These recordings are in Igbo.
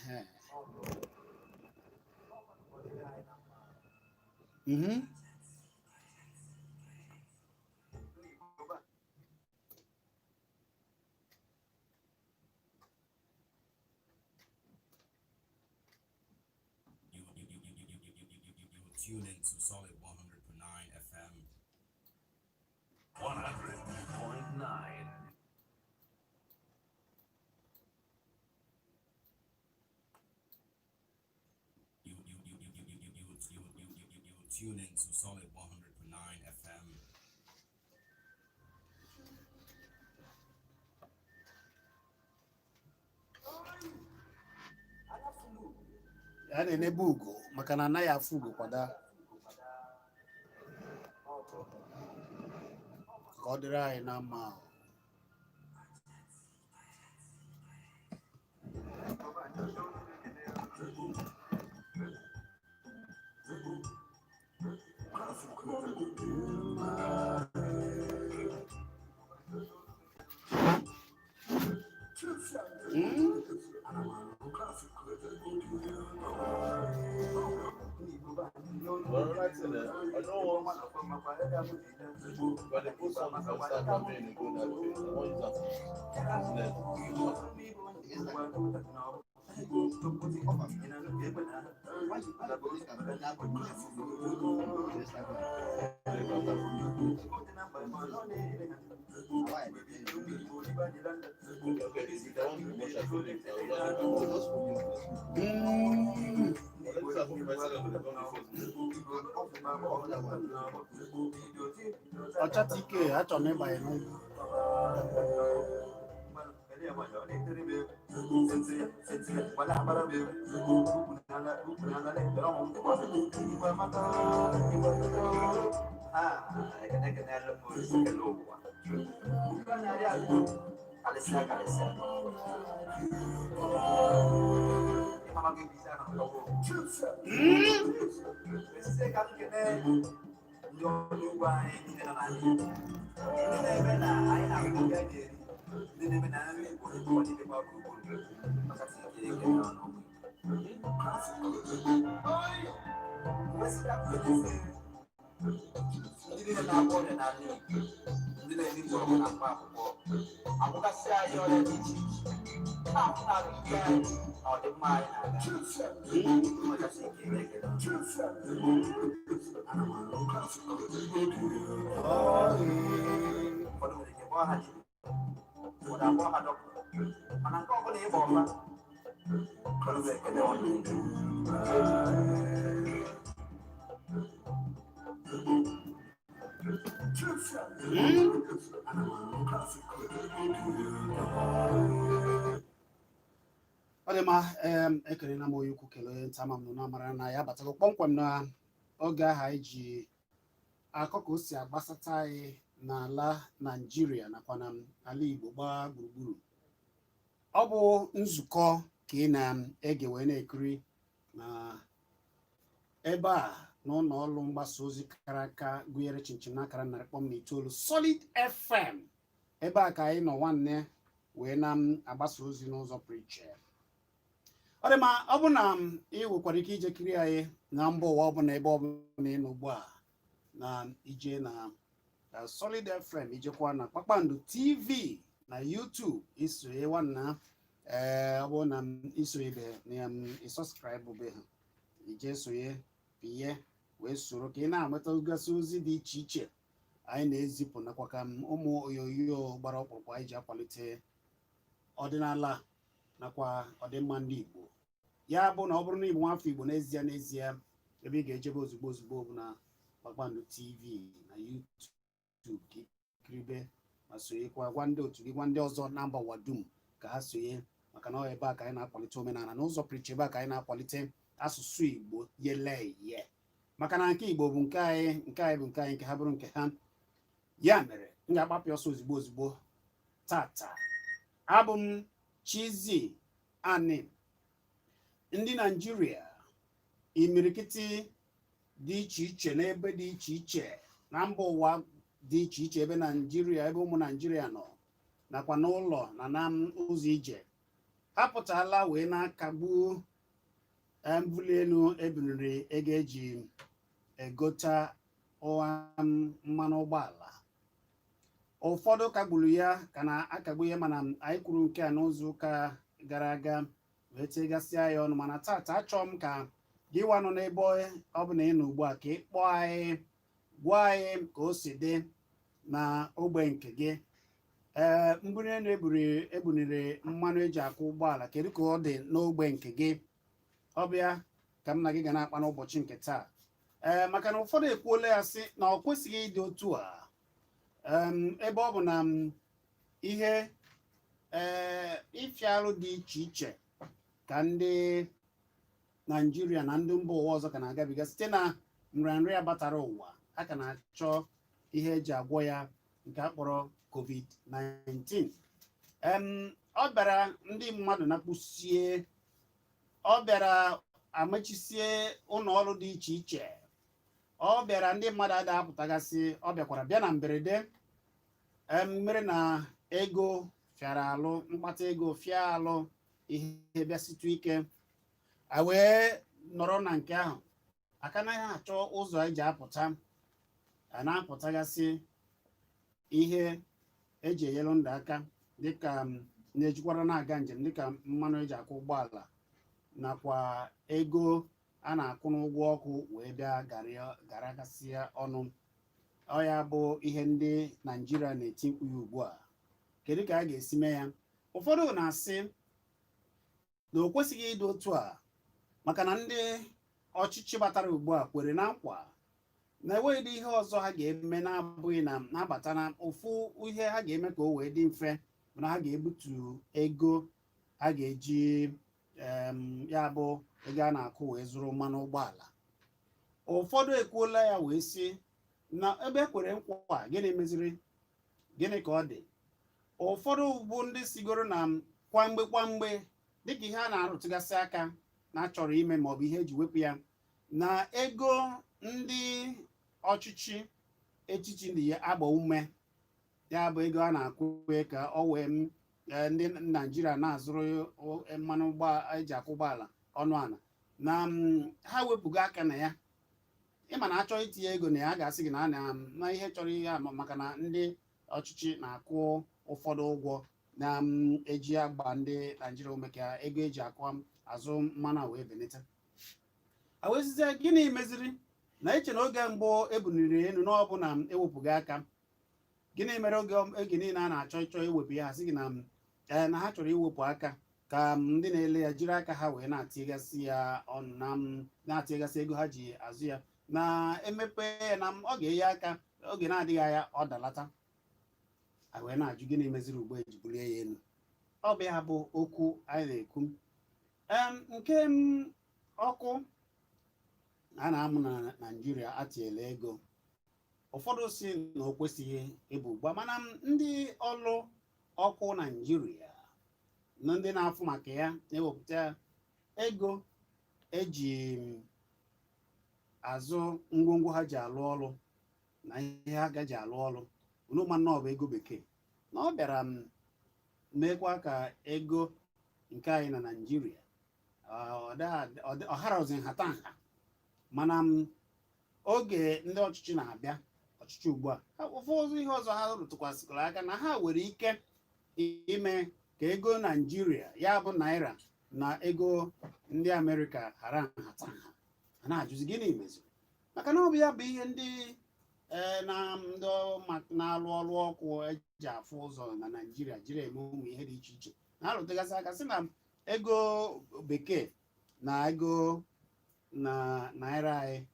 Ehe. You tune in to Solid 100.9 FM. 100.9. You tune in to Solid 100.9 FM. A na-enebe ugo maka na anaghị afụ ugo kwada ka ọ dịrị anyị na mma. Well, right in there, I don't want but they put something for start campaign and go that way. I want use that for business. Okay, if they want to watch at Philip, I will just But let's have a president with the Facebook. Ọcha tike achọrọ m ịbanye n'ụlọ. Ndị ọrụ ugbo anyị niile nọ n'ala Igbo, ndị na-eme na anyị na-akpọ ya ga-eri, ndị na-eme na nri Igbo ụwa niile gba gburugburu, ọkachasị nke ekele ọnụ wesịta mkpedesi ndị niile na-agwọ ọrịa n'ala Igbo, ndị na-eri mgbọrọgwụ na mkpa akwụkwọ agwụgasị anyị ọrịa dị iche iche, na-afụ na ahụike anyị na ọdịmma anyị na-aga. Ọkachasị nke ekele ọnụ. Ụfọdụ nwere ike kpọọ ha dibịa, ụfọdụ akpọọ ha dọkịta, mana nke ọbụla ịgba ọfa ụfọdụ bụ ekele ọnụ. Ọ dị mma. Ekelela m onye ukwu, kelee nta ma m nọ na-amara na ya abatago kpọmkwem na oge ahụ anyị ji akọ ka o si agbasata anyị n'ala Naijiria nakwa na ala Igbo gbaa gburugburu. Ọ bụ nzukọ ka ị na-ege wee na-ekiri na ebe a n'ụlọ ọrụ mgbasa ozi kara aka gụnyere chinchin n'akara 100.9 Solid FM. Ebe a ka anyị nọ nwanne wee na-agbasa ozi n'ụzọ pụrụ iche. Ọ dị mma. Ọ bụ na ị nwekwara ike ije kiri anyị na mba ụwa ọbụla, ebe ọbụla ị nọ ugbu a, na ije na Solid FM, ijekwa na Kpakpando TV na YouTube, isonye nwanna. Ee, ọ bụrụ na isonyebe na ị subscribe be ha, ije sonye pinye wee soro ka ị na-amata gasị ozi dị iche iche anyị na-ezipụ, nakwa ka ụmụ onyonyo gbara ọkpụrụkpụ anyị ji akwalite ọdịnala nakwa ọdịmma ndị Igbo. Ya bụ na ọ bụrụ na ịbụ nwafọ Igbo n'ezie n'ezie, ebe ị ga-ejebe ozugbo ozugbo bụ na Kpakpando TV na YouTube ka ikiribe ma sonyekwa, gwa ndị otu gị, gwa ndị ọzọ na mba ụwa dum ka ha sonye, maka na ọ ebe a ka anyị na-akwalite omenala n'ụzọ pụrụ iche, ebe a ka anyị na-akwalite asụsụ Igbo yele ye, maka na nke Igbo bụ nke anyị, nke anyị bụ nke anyị, nke ha bụrụ nke ha. Ya mere m ga-agbapụ ọsọ ozugbo ozugbo tata. Abụ m Chizzy Ani. Ndị Naijiria imirikiti dị iche iche n'ebe dị iche iche na mba ụwa dị iche iche, ebe Naijiria, ebe ụmụ Naijiria nọ, nakwa n'ụlọ na na ụzọ ije. Ha pụtala wee na-akagbu mbuli elu ebuliri ego eji egota mmanụ ụgbọala. Ụfọdụ kagburu ya, ka na-akagbu ya, mana anyị kwuru nke a n'izu ụka gara aga wee tiegasịa ya ọnụ. Mana tata, achọọ m ka gị nwa nọ n'ebe ọ bụ na ị nọ ugbu a, ka ị kpọọ anyị, gwa anyị ka o si dị na ogbe nke gị. Ee, mbuli elu ebuniri mmanụ eji akwụ ụgbọala, kedu ka ọ dị n'ogbe nke gị? Ọ bịa ka m na gị ga na-akpa n'ụbọchị nke taa. Ee, maka na ụfọdụ ekwuola ya sị na ọ kwesịghị ịdị otu a, ebe ọ bụ na ihe ee ịfịa arụ dị iche iche ka ndị Naijiria na ndị mba ụwa ọzọ ka na-agabiga site na nrịanrịa batara ụwa, a ka na-achọ ihe eji agwọ ya, nke a kpọrọ COVID-19. Ọ bịara ndị mmadụ na-akpụsie, ọ bịara amechisie ụlọ ọrụ dị iche iche, ọ bịara ndị mmadụ ada apụtagasị, ọ bịakwara bịa na mberede, mere na ego fịara alụ, mkpata ego fịa alụ, ihe bịasitụ ike, a wee nọrọ na nke ahụ aka naghị achọ ụzọ eji apụta. A na-apụtagasị ihe eji enyere ndụ aka, dịka na-ejikwara na-aga njem, dịka mmanụ eji akwụ ụgbọala nakwa ego a na-akwụ n'ụgwọ ọkụ, wee bịa garagasịa ọnụ. Ọ ya bụ ihe ndị Naijiria na-eti mkpu ya ugbu a. Kedu ka a ga-esi mee ya? Ụfọdụ na-asị na o kwesịghị ịdị otu a, maka na ndị ọchịchị batara ugbu a kwere na nkwa na enweghị ihe ọzọ ha ga-eme na-abụghị na na-abata, na ofu ihe ha ga-eme ka o wee dị mfe bụ na ha ga-ebutu ego ha ga-eji, ya bụ ego a na-akwụ wee zụrụ mmanụ ụgbọala. Ụfọdụ ekwuola ya wee sị na ebe e kwere nkwa, gịnị meziri? Gịnị ka ọ dị? Ụfọdụ bụ ndị sigoro na kwamgbe kwamgbe, dịka ihe a na-arụtụgasị aka na achọrọ ime maọbụ ihe eji wepụ ya, na ego ndị ọchịchị etiti ndị ya agba ume, ya bụ ego a na-akwụ ka ọ wee ndị Naijiria na-azụrụ mmanụ eji akwụ ụgbọala ọnụ ala, na ha wepụgo aka na ya. Ịma na achọ itinye ego na ya, a ga-asị gị na na ihe chọrọ ihe ama, maka na ndị ọchịchị na-akwụ ụfọdụ ụgwọ na-eji agba ndị Naijiria ume ka ego eji akwụ azụ mmanụ a wee benata. Awezizie, gịnị meziri na eche na oge mbụ ebuniri elu na ọ bụ na ewepụghị aka? Gịnị mere oge niile a na-achọ ịchọ iwepụ ya, ha sị gị na ee, na ha chọrọ iwepụ aka ka ndị na-ele ya jiri aka ha wee na-atịgasị ya ọnụ, na na-atịgasị ego ha ji azụ ya, na emepe ya na ọ ga-enye aka oge na-adịghị anya ọ dalata? A wee na-ajụ, gịnị meziri ugbo eji bulie ya elu? Ọ bụ ya bụ okwu anyị na-ekwu. Nke ọkụ a na-amụ na Naịjirịa atinyela ego, ụfọdụ si na o kwesịghị ịbụ ugbu a, mana ndị ọrụ ọkụ Naịjirịa na ndị na-afụ maka ya na-ewepụta ego eji azụ ngwongwo ha ji alụ ọrụ na ihe ha gaji alụ ọrụ. Unu ma na ọ bụ ego bekee, na ọ bịara m meekwa ka ego nke anyị na Naịjirịa ọ harazi nhatanha. Mana oge ndị ọchịchị na-abịa ọchịchị ugbu a, ụfọdụ ihe ọzọ ha rụtụkwasịkwara aka na ha nwere ike ime ka ego Naijiria, ya bụ naira, na ego ndị Amerịka ghara nhatanha. A na-ajụzi, gịnị meziri? Maka na ọ bụ ya bụ ihe ndị na ndị na-alụ ọrụ ọkụ eji afụ ụzọ na Naijiria jiri eme ụmụ ihe dị iche iche na-arụtụgasị aka, sị na ego bekee na ego na naira anyị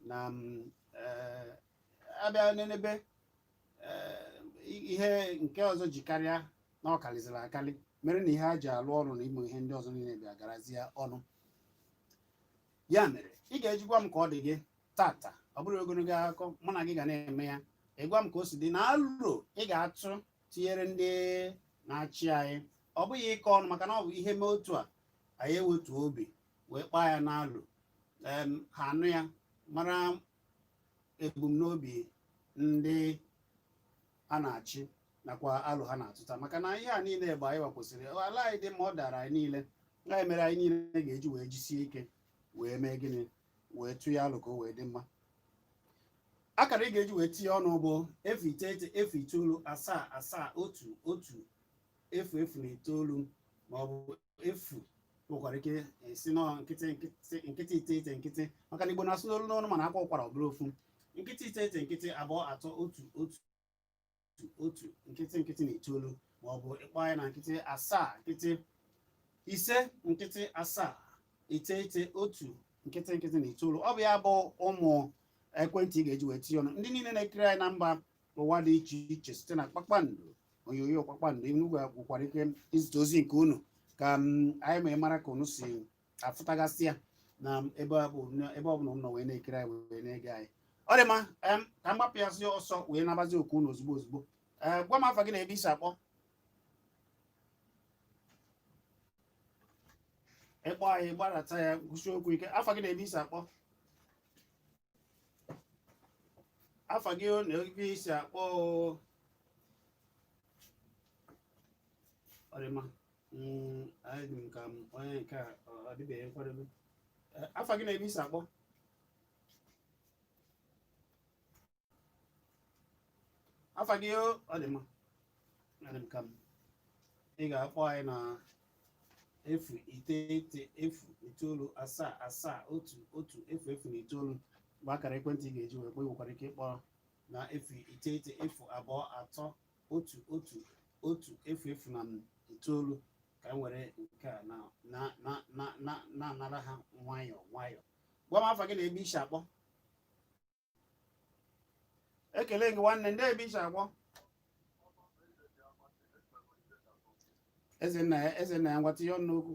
na abịa n'ebe ihe nke ọzọ ji karịa na ọ karịzịrị akarị, mere na ihe ha ji alụ ọrụ na ime ihe ndị ọzọ niile bịa garazie ọnụ. Ya mere ị ga-ejikwa m ka ọ dị gị tata. Ọ bụrụ ogologo akụkọ, mụ na gị ga na-eme ya, ịgwa m ka o si dị na alo ị ga-atụ tinyere ndị na-achị anyị. Ọ bụghị ịkọ ọnụ, maka na ọ bụ ihe mee otu a, anyị ewetu obi wee kpaa ya n'alụ, ha anụ ya, mara ebumnobi ndị a na-achị. Nakwa alụ ha na-atụta, maka na ihe a niile bụ anyị kwesịrị ala anyị dị mma. Ọ dara anyị niile ya mere anyị niile ga-eji wee jisie ike wee mee gịnị, wee tụ ya alụ ka o wee dị mma. Akara ị ga-eji wee tinye ọnụ bụ 0 9 0 9 7 7 1 1 0 0 na 9, ma ọ bụ 0 nwekwara ike esi nọ 0 0 0 9 0, maka na Igbo na-asụ n'olu n'ọnụ, mana akwa ụkwara ọ bụla ofu. 0 9 0 2 3 1 1 1 0 0 na 9, ma ọ bụ ịkpọ anyị na 0 7 0 5 0 7 9 1 0 0 na 9. Ọ bụ ya bụ ụmụ ekwentị ị ga-eji wee tinye ọnụ. Ndị niile na-ekiri anyị na mba ụwa dị iche iche site na Kpakpando Onyonyo, Kpakpando Enugwu, nwekwara ike izite ozi nke unu ka anyị ma mara ka unu si afụtagasị ya na ebe ọ bụla unu nọ wee na-ekiri anyị, wee na-ege anyị. Ọ dị mma, ka m gbapịazi ọsọ wee nabazi oku unu ozugbo ozugbo. Ee, gwa m afa gị na ebe i si akpọ. Ịkpọ anyị, gbadata ya, kwụsị okwu ike. Afa gị na ebe i si akpọ. Afa gị na ebe i si akpọ. Ọ dị mma. Anyị dị m ka onye nke a ọ dịbeghị nkwadebe. Afa gị na ebe i si akpọ. Afa gị. Ọ dị mma, ọ dị m ka m ị ga-akpọ anyị na 0 9 0 9 7 7 1 1 0 0 na 9 bụ akara ekwentị ị ga-eji wee kpọọ. Ị nwekwara ike ịkpọ na 0 9 0 2 3 1 1 1 0 0 na 9, ka m were nke a na-anara ha nwayọọ nwayọọ. Gwa m afa gị na ebe i si akpọ. Ekele gị, nwanne. Ndị ebe i si akpọ? Eze nna ya, eze nna ya, ngwa tinye ọnụ n'okwu.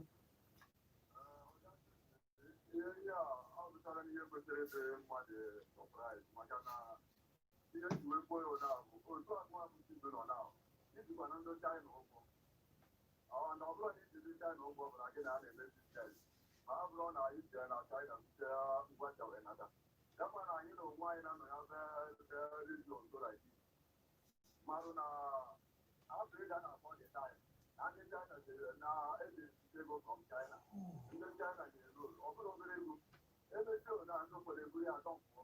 Ihe a ọ bụchara ihe kwesịrị ịdị mmadụ surprise, maka na ihe ji wee kpọọ ya ụda bụ otu agụma bụ ndị nọ na ijikwa na ndị China ụgwọ. Ọ na ọ bụrụ na iji ndị China ụgwọ bụ na gị na a na-eme business, ma ọ bụrụ na anyị jee na China zute ngwa wee nata, kama na anyị na onwe anyị na-anọ ya be region so like this marụ na Afrịka na-akpọ the time na ndị China jere na eji ego from China. Ndị China nyere loan, ọ bụrụ obere ego, ebe show na ndị ụfọdụ eburu ya atọ mpụọ.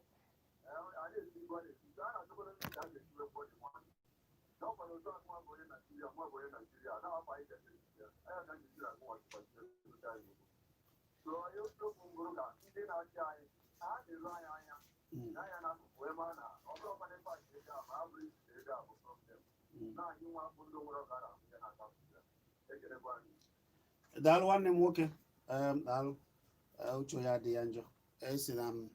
Anyị esi igwe na-esi a na-achọkwara ndị ka a ga-esi wee kwụọ the money na ọ kwara otu a. Nwa bụ onye Naijiria, nwa bụ onye Naijiria na-akpa anyị ga Naijiria anya ka Naijiria gụwachịkwachie ego anyị. So onye okwu mbụrụ ka ndị na-achị anyị ha na-eru anyị anya n'anya n'akụkụ wee maa na ọ bụrụ ọkwana paaki ego a, ma a bụrụ isi ego a bụ problem na anyị nwa bụ ndị nwere ọkara ahụ ya na-ata ya. Ekelekwa anyị. Daalụ, nwanne m nwoke. Daalụ. Uche ya dị ya njọ. Esi na m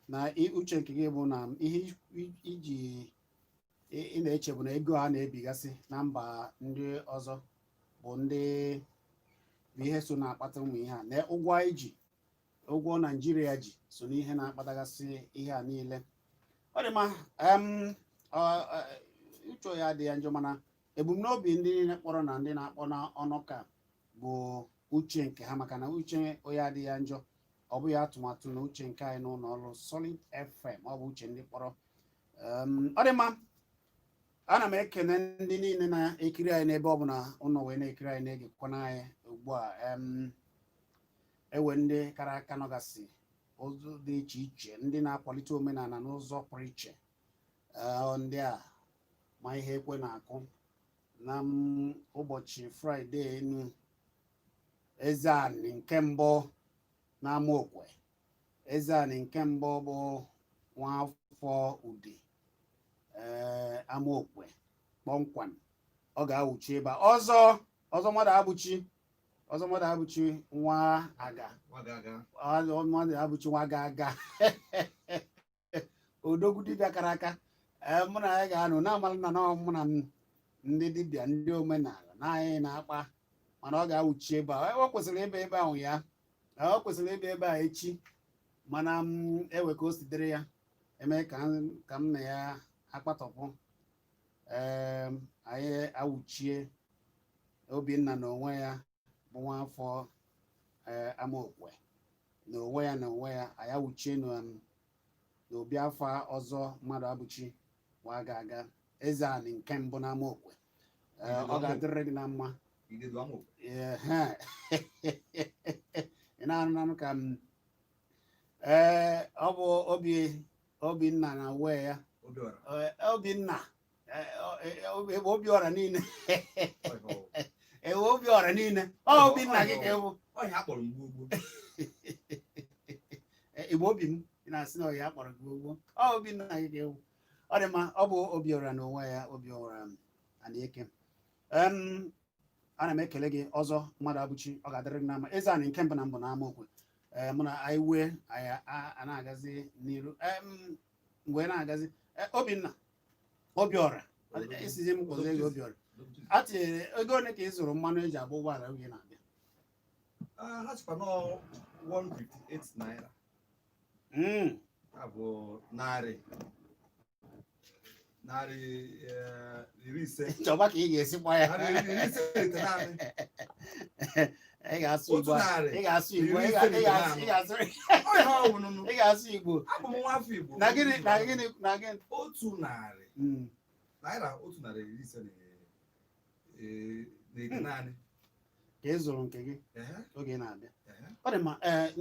na uche nke gị bụ na ihe iji ị na-eche bụ na ego a na-ebigasị na mba ndị ọzọ bụ ndị bụ ihe so na-akpata ụmụ ihe a, na ụgwọ anyị ji, ụgwọ Naijiria ji, so n'ihe na-akpatagasị ihe a niile. Ọ dị mma. Uche ya dị ya njọ, mana ebumnobi ndị niile kpọrọ na ndị na-akpọ n'ọnụ ka bụ uche nke ha, maka na uche onye adịghị ya njọ. Ọ bụghị atụmatụ na uche nke anyị n'ụlọ ọrụ Solid FM, ọ bụ uche ndị kpọrọ. Ọ dị mma. Ana m ekene ndị niile na-ekiri anyị n'ebe ọ bụla ụnọ wee na-ekiri anyị, na-egekwana anyị ugbu a. Ewe ndị kara aka nọgasị ụzọ dị iche iche, ndị na-akwalite omenala n'ụzọ pụrụ iche. Ndị a ma ihe ekwe na-akụ na ụbọchị Fraịde enu. Eze-Ani nke mbụ na Amaokwe, Eze-Ani nke mbụ bụ nwafọ Udi, ee, Amaokwe kpọmkwem. Ọ ga-awụchi ebe a ọzọ ọzọ. Mmadụ abụchi ọzọ, mmadụ abụchi nwa aga mmadụ abụchi nwa ga aga, odogwu dibịa kara aka. Ee, mụ na ya ga-anọ na-amara na mụ na ndị dibịa, ndị omenala na anyị na-akpa, mana ọ ga-awụchi ebe a. O kwesịrị ịba ebe ahụ ya, ọ kwesịrị ịbịa ebe a echi, mana m ewe ka o si dịrị ya eme ka m na ya akpatọpụ. Ee, anyị awụchie. Obinna na onwe ya bụ nwaafọ, ee, Amaokwe na onwe ya, na onwe ya. Anyị awụchie n'obi afọ ọzọ, mmadụ abụchi wa aga aga, Eze-Ani nke mbụ na Amaokwe. Ee, ọ ga-adịrịrị gị na mma. Idedu Amokwe. Ehe. Ị na-anụ nanụ ka m ee ọ bụ obi Obinna na wee ya. Obiọra. Ee, Obinna. Ee, Obiọra niile. Ewe Obiọra niile ọ Obinna gị ka ewu. Ọhịa akpọrọ mgbe ugbo. Igbo obi m, ị na-asị na ọya akpọrọ gị ugbo, ọ Obinna gị ka ewu. Ọ dị mma, ọ bụ Obiọra n'onwe ya, Obiọra Anieke. Ana m ekele gị ọzọ, mmadụ abụchi, ọ ga-adịrị gị na mma. Eze anyị nke mbụ na mbụ na Amaokwe. Ee, mụ na anyị wee anyị a na-agazi n'iru. Mgbe na-agazi, Obinna Obiọra, isizi m kpọzie gị Obiọra. A tinyere ego ole ka ị zụrụ mmanụ eji agba ụgbọala oge na-abịa? Ah, ha sịkwa nọọ 158 naira. Ya bụ 150. Chọba ka ị ga-esi gba ya. 150 na itenaanị. Ị ga-asụ Otu Igbo a. narị Ị ga-asụ Igbo iri ị ise ga- na ị ga-asụ itenaanị. ị ga-asụ Ọ ihe ọ wụnụnụ. Ị ga-asụ Igbo. Abụ m nwa afọ Igbo. Na gịnị, na gịnị, na gịnị? Otu narị naira 150 na itenaanị. Ka ị zụrụ nke gị Ehe, oge ị na-abịa? Ehe. Ọ dị mma. Ee,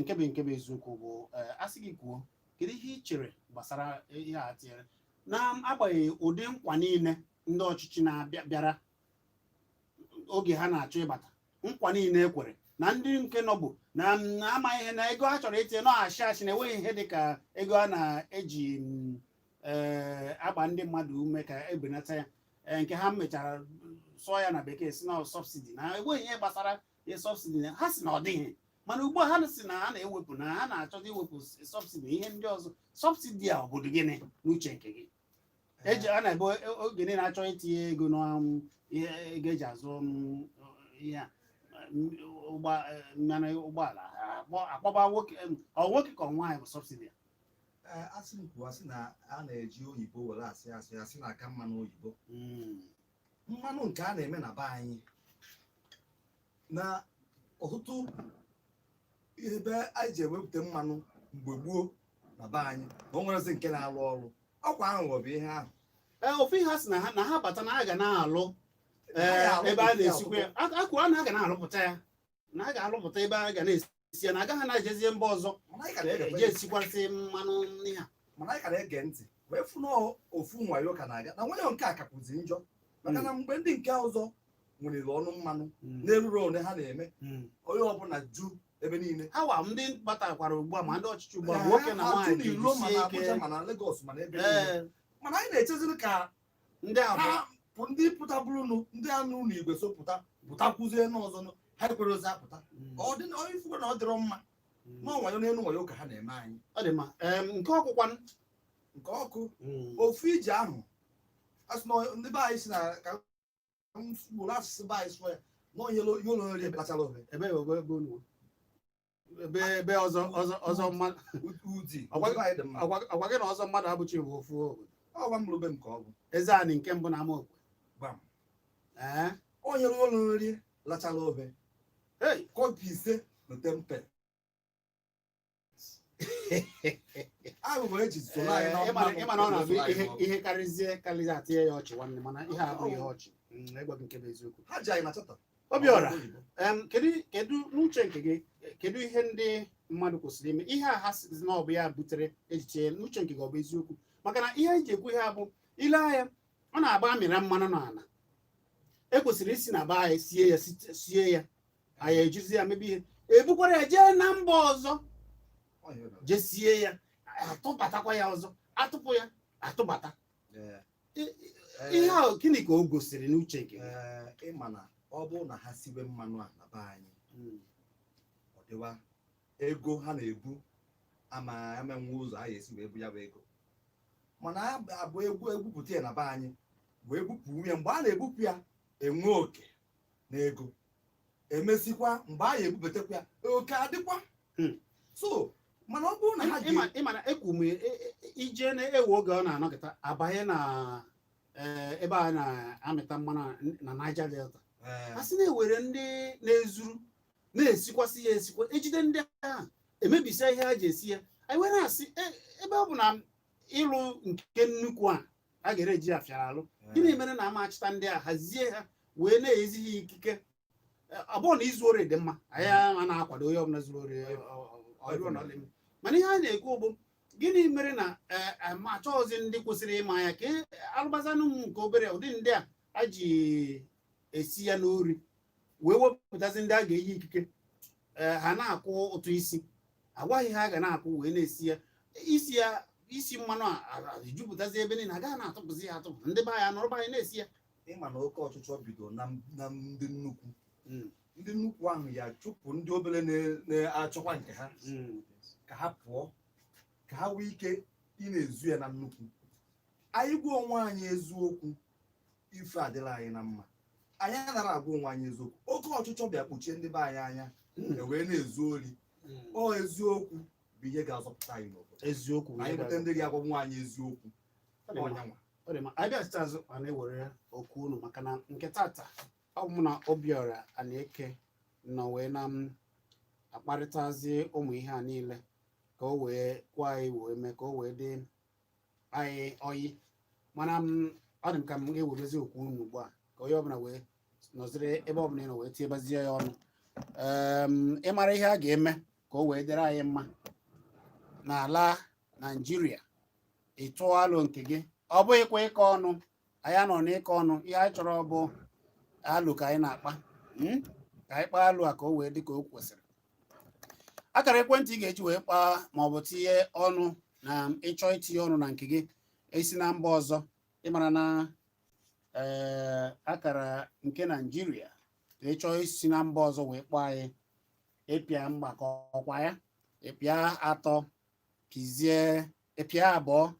nke bụ eziokwu bụ, ee, asị gị kwuo, kedu ihe ị chere gbasara ihe a tinyere, na-agbanyeghị ụdị nkwa niile ndị ọchịchị na-abịa bịara oge ha na-achọ ịbata, nkwa niile e kwere na ndị nke nọbụ na amaghị ihe na ego ha chọrọ itinye nọ ashị ashị, na enweghị ihe dị ka ego a na-eji ee, agba ndị mmadụ ume ka ebenata ya. Ee, nke ha mechara sụọ ya na bekee si na subsidy, na enweghị ihe gbasara ihe subsidy na ha si na ọ dịghị. Mana ugbu a ha si na ha na-ewepụ, na ha na-achọta iwepụ subsidy, ihe ndị ọzọ. Subsidy a, ọ bụ gịnị n'uche nke gị? Eji a na-ebe oge niile achọ itinye ego na ihe ego eji azụ ihe a, mmanụ ụgbọala, akpọba nwoke, ọ nwoke ka ọ nwaanyị bụ subsidy a? Ee, asị m kwuo, asị na a na-eji oyibo were asị asị asị na-aka mmanụ oyibo. Mmanụ nke a na-eme na be anyị na ọtụtụ ebe anyị ji ewepụta mmanụ mgbe gboo na be anyị na o nwerezi nke na-arụ ọrụ, ọkwa aghụghọ bụ ihe ahụ. Ee, ofu ihe ha sị na ha bata na a ga na-alụ Ha ee, ga-alụpụta ebe a ya. Na-esikwa ya, akụ a na a ga na-alụpụta ya, na a ga-alụpụta ebe a ga na-esi ya, na agaghị na-ejezie mba ọzọ. Mana anyị ka na-egekwe eje esikwasị mmanụ ihe a. Mana anyị ka na-ege ntị wee fụ na ofu nwayo ka na-aga na nwayo nke a kakwụzi njọ, maka na mgbe ndị nke ọzọ nwere ọnụ mmanụ na-eruru one ha na-eme, onye ọbụla ju ebe niile. Ha wa ndị batakwara ugbu a, ma ndị ọchịchị ugbu a, ma nwoke na Ha nwaanyị, tụ n'ilo ma jisie na ike. Abuja ma na Lagos ma na ebe niile. Mana anyị na-echeziri ka ndị a bụ ha pụ ndị pụtabụrụnụ, ndị anụ n'igwe so pụta pụtakwuzie n'ọzọ nụ, ha ekwerozi apụta. Ọ dị onye ifugo na ọ dịrọ mma n'ọnwayo n'elu nwayo ka ha na-eme anyị. Ọ dị mma. Nke ọkwụkwanụ? Nke ọkụ, ofu ije ahụ asị na ndị be anyị si na ka m gburu asụsụ be anyị sụọ ya na onye ụlọ nri ebelachala ofe. Ebe ebe ebe unu ebe ọzọ ọzọ ọzọ mmadụ Udi. Ọgwa- be anyị dị mma. Ọgwa gị na ọzọ mmadụ abụchi bụ ofu obodo. Ọgwa m be m ka ọ bụ. Eze anị nke mbụ na Amaokwe. Gbam. Ee. Onye ụlọ nri lachala ofe Hey! kọpụ 5 na tempe aghụghọ eji soro anyị Ee, n'ọnụ ịma na ọ na-abụ soro anyị ihe n'ọnụ. Ihe karịzie karịzie, atinye ya ọchị nwanne, mana ihe a abụghị ihe ọchị. Ịgwa gị nke bụ eziokwu. Ha ji anyị na chata. Obiọra, kedu n'uche nke gị, kedu ihe ndị mmadụ kwesịrị ime? Ihe a ha si na ọ bụ ya butere echiche, n'uche nke gị, ọ bụ eziokwu? Maka na ihe eji ekwu ihe a bụ ile anya, ọ na-agba amịra mmanụ n'ala ekwesịrị isi na be anyị sie ya, sie ya, anyị ejizi ya mebe ihe, ebukwara ya jee na mba ọzọ jee sie ya, atụbatakwa ya ọzọ, atụpụ ya, atụbata. Ihe ahụ, gịnị ka o gosiri n'uche nke gị? Ee, ịma na ọ bụrụ na ha siwe mmanụ a na be anyị, ọ dịwa ego ha na-ebu ama amenwe ụzọ a ga-esi wee bu ya bụ ego, mana abụ egwu egwupụta ya na be anyị wee bupụ ya, mgbe a na-ebupụ ya enwe oke na ego, emesikwa mgbe a ga-ebubatakwa ya, oke adịkwa. So mana ọ bụrụ na ha Ịma na ekwu m ije na-ewe oge ọ na-anọkịta abanye na ee, ebe a na-amịta mmanụ na Niger Delta, a sị na-ewere ndị na-ezuru na-esikwasị ya esikwa, ejide ndị ahụ emebisia ihe ha ji esi ya. Anyị wee na-asị ebe ọ bụ na ịlụ nke nnukwu a A ga-eji ya fịara alụ. Gịnị mere na ama achịta ndị a, hazie ha, wee na-ezi ha ikike? Ọ bụrụ na izu ori dị mma, anyị a na-akwado onye ọbụla zuru ori, ọ bụrụ na ọ dị mma. Mana ihe a na-ekwu bụ, gịnị mere na ma achọghịzi ndị kwesịrị ịma ya ka alụbazanụ m nke obere ụdị ndị a a ji esi ya n'ori, wee wepụtazi ndị a ga-eyi ikike, ha na-akwụ ụtụ isi, agwaghị ha ga na-akwụ, wee na-esi ya, isi ya, isi mmanụ a ejupụtazi ebe niile, agaghị na-atụpụzi ya atụpụ, ndị be anyị anọrọ be anyị na-esi ya? Ịma na oke ọchịchọ bido na ndị nnukwu. Ndị nnukwu ahụ ya chụpụ ndị obere na-achọkwa nke ha ka ha pụọ, ka ha nwee ike ị na-ezu ya na nnukwu. Anyị gwa onwe anyị eziokwu, ife adịla anyị na mma. Anyị anaghị agwa onwe anyị eziokwu. Oke ọchịchọ bịa kpuchie ndị be anyị anya, e wee na-ezu ori. Ọ eziokwu bụ ihe ga-azọpụta anyị n'obodo. Eziokwu bụ anyị ihe nweta ndị ga-agwa nwa anyị eziokwu. Ọ dị mma. Ọnyanwa. Ọ dị mma. Anyị bịa azụ ma na-ewere okwu unu, maka na nke tata, ọ bụ mụ na Obiora Anaeke nọ wee na m akparịtazi ụmụ ihe a niile, ka o wee kwa anyị wee mee ka o wee dị anyị oyi. Mana m ọ dị m ka m ga-ewerezi okwu unu ugbu a, ka onye ọbụla wee nọziri ebe ọbụla ị nọ wee tinyebazie ya ọnụ, ịmara ihe a ga-eme ka o wee dịrị anyị mma n'ala Naijiria. Ị tụọ alụ nke gị, ọ bụghịkwa ịkọ ọnụ. Anyị anọ n'ịkọ ọnụ. Ihe anyị chọrọ bụ alụ ka anyị na-akpa, Ka anyị kpaa alụ a ka o wee dị ka o kwesịrị. Akara ekwentị ị ga-eji wee kpaa maọbụ tinye ọnụ na ịchọ itinye ọnụ na nke gị, esi na mba ọzọ, ịmara na akara nke Naijiria, ka ị chọọ isi na mba ọzọ wee kpọọ anyị, ịpịa mgbakọ ọkwa ya, ịpịa 3, pịzie, ịpịa 2,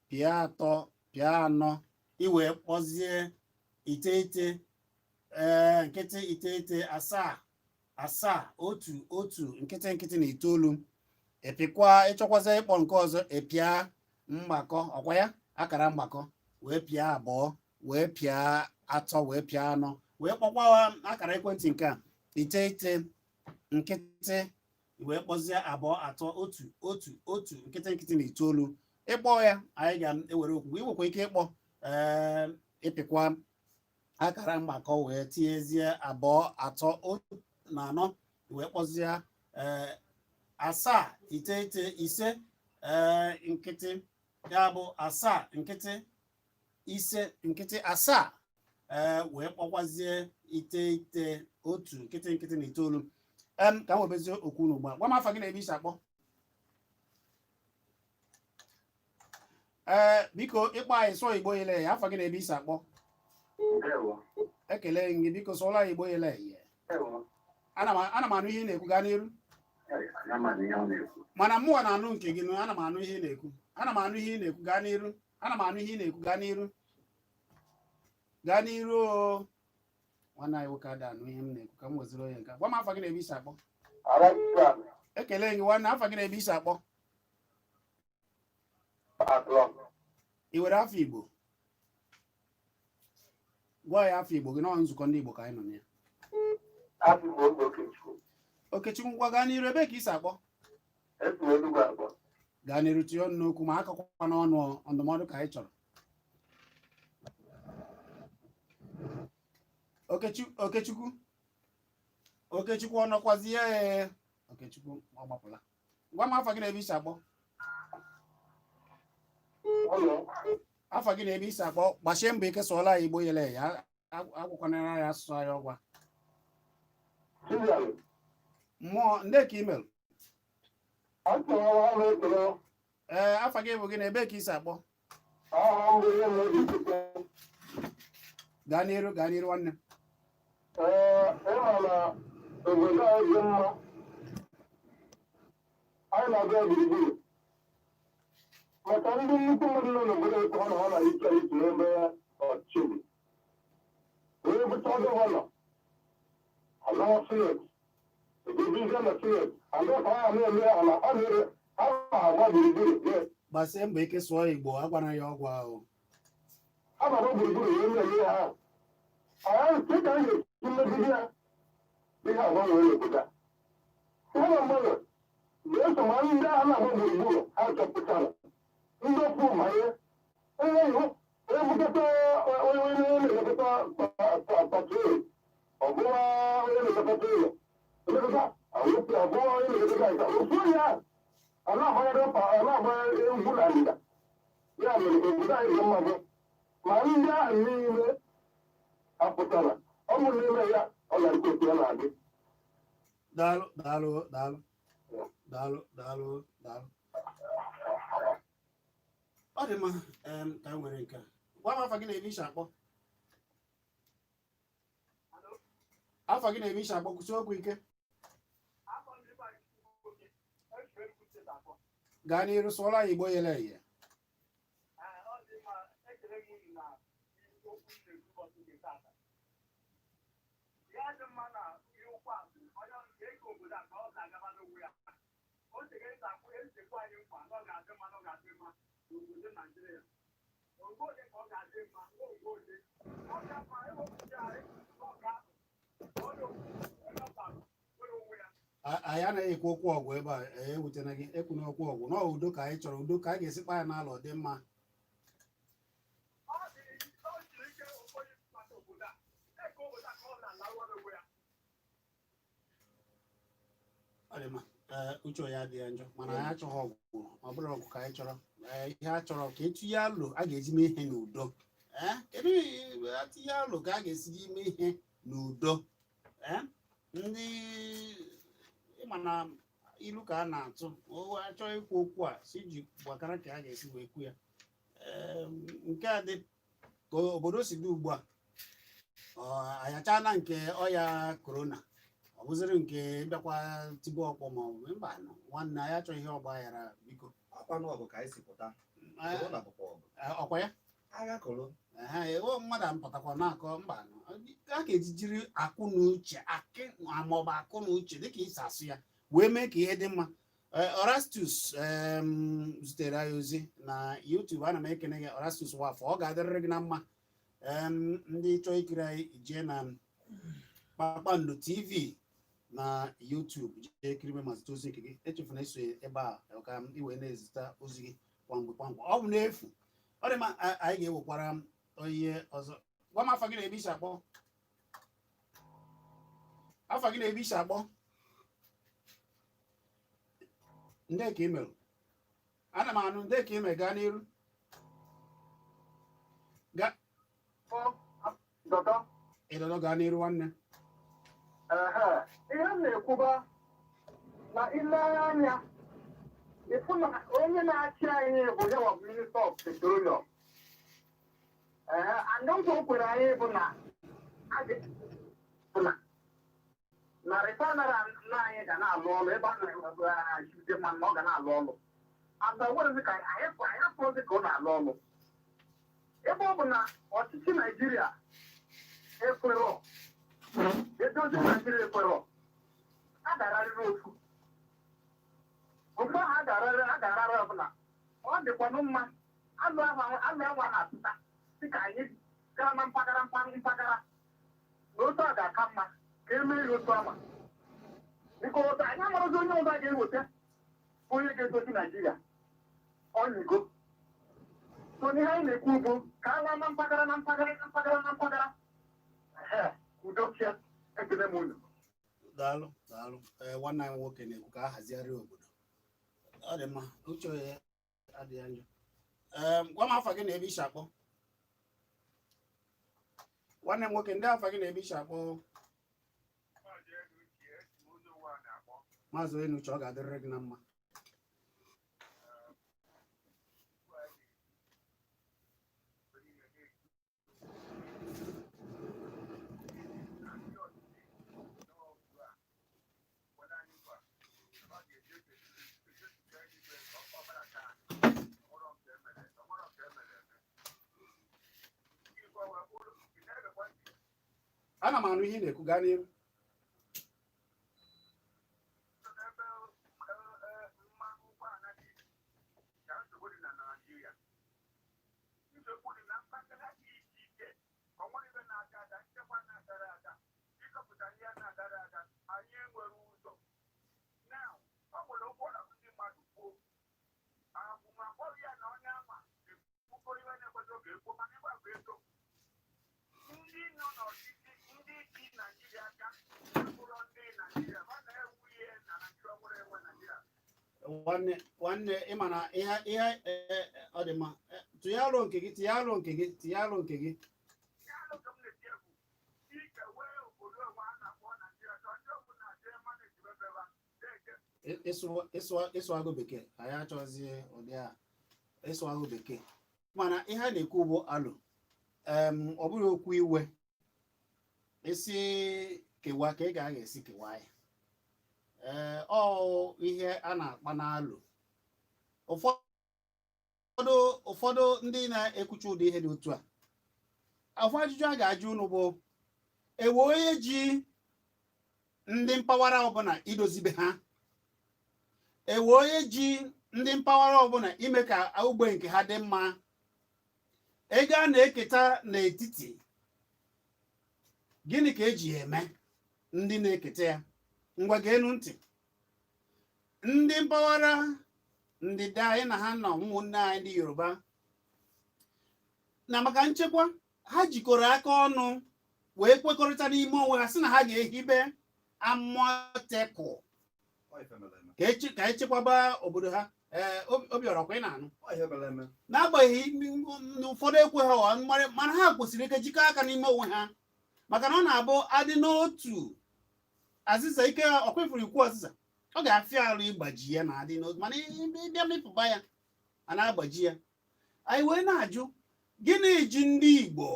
pịa 3, pịa 4, iwee kpọzie 9 ee 0 9 7 7 1 1 0 0 na 9. Ịpịkwa, ịchọkwazi ịkpọ nke ọzọ, ịpịa mgbakọ ọkwa ya, akara mgbakọ, wee pịa 2, wee pịa 3, wee pịa 4, wee kpọkwa akara ekwentị nke a, 9 0, wee kpọzie 2 3 1 1 1 0 0 na 9. Ịkpọ ya, anyị ga-ewere okwu. Ị nwekwa ike ịkpọ ịpịkwa akara mgbakọ, wee tinyezie 2 3 1 na 4, wee kpọzie 7 9 5 0, ya bụ 7 0 5 0 7, wee kpọkwazie 9 1 0 0 na 9. Ka m webezie okwu unu ugbu a. Gwa m afa gị na ebe isi akpọ. Biko, ịkpọ anyị, sụọ Igbo yele ya. Afa gị na ebe isi akpọ? Ndewo. Ekele gị. Biko, sụọla anyị Igbo yele ya. Ndewo. Ana m anụ ihe ị na-ekwu. Gaa n'iru. Ana m anụ ihe ọ na-ekwu. Mana mụnwa na-anụ nke gị nụ. Ana m anụ ihe ị na-ekwu. Ana m anụ ihe ị na-ekwu. Gaa n'iru. Ana m anụ ihe ị na-ekwu. Gaa n'iru, gaa n'iru. O nwanne anyị nwoke ada anụ ihe m na-ekwu. Ka m weziri onye nke a. Gwa m afa gị na ebe isi akpọ. Ekele gị, nwanne. Afa gị na ebe isi akpọ? Ị were afọ Igbo gwa ya afọ Igbo gị. Nọ nzukọ ndị Igbo ka anyị nọ na ya. Okechukwu, ngwa, gaa n'iru. Ebe ka isi akpọ? Gaa n'iru, tinye ọnụ n'okwu, ma akọkwa n'ọnụ. Ndụmọdụ ka anyị chọrọ. Okechukwu, Okechukwu, ọ nọkwazi ya? Ee, Okechukwu ọ gbapụla. Gwa m afa gị na ebe isi akpọ. Afa gị na ebe isi akpọ. Gbachie mbọ ike, sụọla ya Igbo yele ya. Agwakwanara ya asụsụ anyị ọgwa mmụọ ndị ka email. Ee, afa gị bụ gị na ebe ka isi akpọ? Gaa n'iru, gaa n'iru, nwanne. Ee, ịma na obodo anyị dị mma, anyị na-abịa gburugburu maka ndị nnukwu mmadụ nọ n'obodo ekwu ha na ha na-ike isi n'ebe ọchịchị dị wee bụcha governor, alawa senate, ejebizie na senate aga ka ha na-eme ala ọ na-ere ha na-agba gburugburu, yes. Gbasie mbọ ike, sụọ Igbo, agwana ya ọgwụ ahụ. Ha na-agba gburugburu wee na-eme ha anyị nke ka anyị ga-esi mmegide ya, ihe agbanwee n'obodo a. Ihe na mgbanwe ga-eso ma ndị agha na-agba gburugburu ha chọpụtara ndị okwu banye onye ihu. Ebukata onye na-elekọta patrol, ọ bụrụ onye na-elekọta ụlọ elekọta awụpụ, ọ bụrụ onye na-elekọta nka ofu onye ahụ ọ na-agbanyere ọ na-agbanyere egwu na ndịda. Ya mere obodo anyị dị mma bụ ma ndị ahụ niile apụtara ọ bụ n'ime ya ọ na-adị otu ya na-adị. Daalụ, daalụ, daalụ, daalụ, daalụ, daalụ. Ọ dị mma. Ka m nwere nke a. Gwa m afa gị na ebe ishi akpọ. Afa gị na ebe ishi akpọ. Kwụsị okwu ike. Gaa n'iru, sụọla ya Igbo yele eye. Ya dị mma na ihe ụkwụ a bụ onye ego obodo a ka ọ ga-agaba n'onwe ya. O chere ịta akwụ echekwa anyị nkwa na ọ ga-adị mma, na ọ ga-adị mma n'obodo Naijiria. Oge ole ka ọ ga-adị mma? Oge ole ọ ga-ama ewepụta anyị ọ ga-ahụ onye onye ọbara nwere onwe ya. Anyị anaghị ekwu okwu ọgwụ ebe a. Ewutena gị, ekwuna okwu ọgwụ na udo ka anyị chọrọ, udo ka a ga-esi kpa ya n'ala, ọ dị mma. Ọ dị ọ siri ike onye mkpata obodo a ego obodo a ka ọ na-alawa n'onwe ya. Ọ dị mma. Ee, uche ya adịghị njọ, mana anyị achọghị ọgwụ. Ọ bụrụ ọgwụ ka anyị chọrọ. Ee, ihe a chọrọ ka etinye alụ a ga-eji mee ihe n'udo. Ee, kedu ihe atinye alụ ka a ga-esi ji mee ihe n'udo? Ee, ndị ịma na ilu ka a na-atụ o achọ ikwu okwu a si ji gbakara ka a ga-esi wee kwu ya. Ee, nke a dị ka obodo si dị ugbu a, ọ anyachana nke ọya korona, ọ bụziri nke bịakwa tigbu ọkpọ ma ọ bụ mba. Nọ nwanne anyị achọghị ihe ọgba aghara, biko. Ọkwanụ ọgụ ka anyị si pụta. Korona bụkwa ọgụ. Ọkwa ya. Agha koro. Ehe, ewo mmadụ apụtakwa na-akọ mba nọ. A ga-eji jiri akụ na uche akị maọbụ akụ na uche dịka isi asụ ya wee mee ka ihe dị mma. Ee, Orastus zitere anyị ozi na YouTube. Ana m ekene gị, Orastus Wafọ, ọ ga-adịrịrị gị na mma. Ndị chọọ ikiri anyị, jee na Kpakpando TV na YouTube, jee kiribe ma zite ozi nke gị. Echefuna eso ebe a ka ị wee na-ezite ozi gị kwamgbe kwamgbe. Ọ bụ n'efu. Ọ dị mma. Anyị ga-ewekwara onye ọzọ. Gwa m afa gị na ebe isi akpọ. Afa gị na ebe isi akpọ. Ndị ka imerụ, ana m anụ ndị ka ime. Gaa n'iru. Dọtọ. Ịdọdọ, gaa n'iru nwanne. Ehe, ihe m na-ekwuba na ile anya ịfụ na onye na-achị anyị bụ ya wa Minister of Petroleum. Ehe, and nkwa o kwere anyị bụ na bụ na refinery na anyị ga na-alụ ọrụ ebe a na-achịte mmanụ na ọ ga na-alụ ọrụ, and werezi ka anyị afụrụzi ka ọ na-alụ ọrụ, ebe ọ bụ na ọchịchị Naijiria ekwerọ edozi. Naijiria ekwerọ, a ga-ararịrị ofu ofu ahụ, a ga-ararị ọbụla. Ọ dịkwanụ mma alụ ahụ, alụ ahụ a na-atụta dịka anyị gara na mpaghara mpaghara na otu a ga-aka mma ka e mee ya otu ama, biko. Otu anyị amarozi onye ọzọ a ga-eweta, onye ga-edozi Naijiria ọnyịgo. So n'ihe anyị na-ekwu bụ ka a laa na mpaghara na mpaghara na mpaghara na mpaghara. Ehe, udo chia. Ekele m unu. Daalụ, daalụ. Ee, nwanne anyị nwoke na-ekwu ka a hazigharị obodo. Ọ dị mma, uche ya adịghị njọ. Ee, gwa m afa gị na ebe isi akpọ, nwanne m nwoke. Ndị afa gị na ebe isi akpọ. Maazị Oyenuche, ọ ga-adịrịrị gị na mma. Ana m anụ ihe ị na-ekwu, gaa n'iru. Ebe mmanụ ụgbọala dị ka nsogbu dị na Naịjirịa, nsogbu dị na mpaghara dị iche iche ka ọ nwere ebe na-aga aga, nchekwa na-agara aga, ịkọpụta ihe na-agara aga. Anyị enwere ụzọ na ọ nwere okwu ọ na-abụ ndị mmadụ kwuo akwụmakwọrọ ya na onye ama ekwukọrọ ihe na-ekwesị. ga-ekwu mana ebe a bụ eziokwu. Ndị nọ n'ọchịchị, ndị ji Naijiria aka, bụrụ ndị Naijiria ma na-ewu ihe na Naijiria nwere enwe Naijiria. Nwanne, nwanne, ịma na ihe ọ dị mma. Tụnye alo nke gị, tinye alo nke gị, tinye alo nke gị. Ihe alụ ka m na-eti egwu ike wee obodo onwe a na-akpọ Naijiria ka ndị ọbụla jee manage bebeba na-eke. Ịsụ agụ bekee, anyị achọghịzi ụdị a ịsụ agụ bekee, mana ihe a na-ekwu bụ alụ. Ọ bụghị okwu iwe isi kewa ka ị ga-aga esi kewa ya. Ee, ọ ihe a na-akpa n'alụ. Ụfọdụ ndị na-ekwucha ụdị ihe dị otu a, afọ ajụjụ a ga-ajụ unu bụ: ewe onye ji ndị mpaghara ọbụla idozibe ha? Ewe onye ji ndị mpaghara ọbụla ime ka ogbe nke ha dị mma? Ego a na-eketa n'etiti, gịnị ka eji ya eme? Ndị na-eketa ya, ngwa geenu ntị. Ndị mpaghara ndịda anyị na ha nọ, ụmụnne anyị ndị Yoruba, na maka nchekwa, ha jikọrọ aka ọnụ wee kwekọrịta n'ime onwe ha sị na ha ga-ehibe Amotekun Ọ ife mere eme. ka echekwaba obodo ha. Ee, Obiọra, kwa ị na-anụ? Ọ ihe mere eme. N'agbanyeghị na ụfọdụ ekwe ha ọha mana ha kwesịrị ike jikọọ aka n'ime onwe ha, maka na ọ na-abụ adị n'otu azịza ike ọkwefuru ikwu azịza, ọ ga-afịa arụ ịgbaji ya na adị n'otu, mana ịbịa mịpụba ya, a na-agbaji ya. Anyị wee na-ajụ, gịnị ji ndị Igbo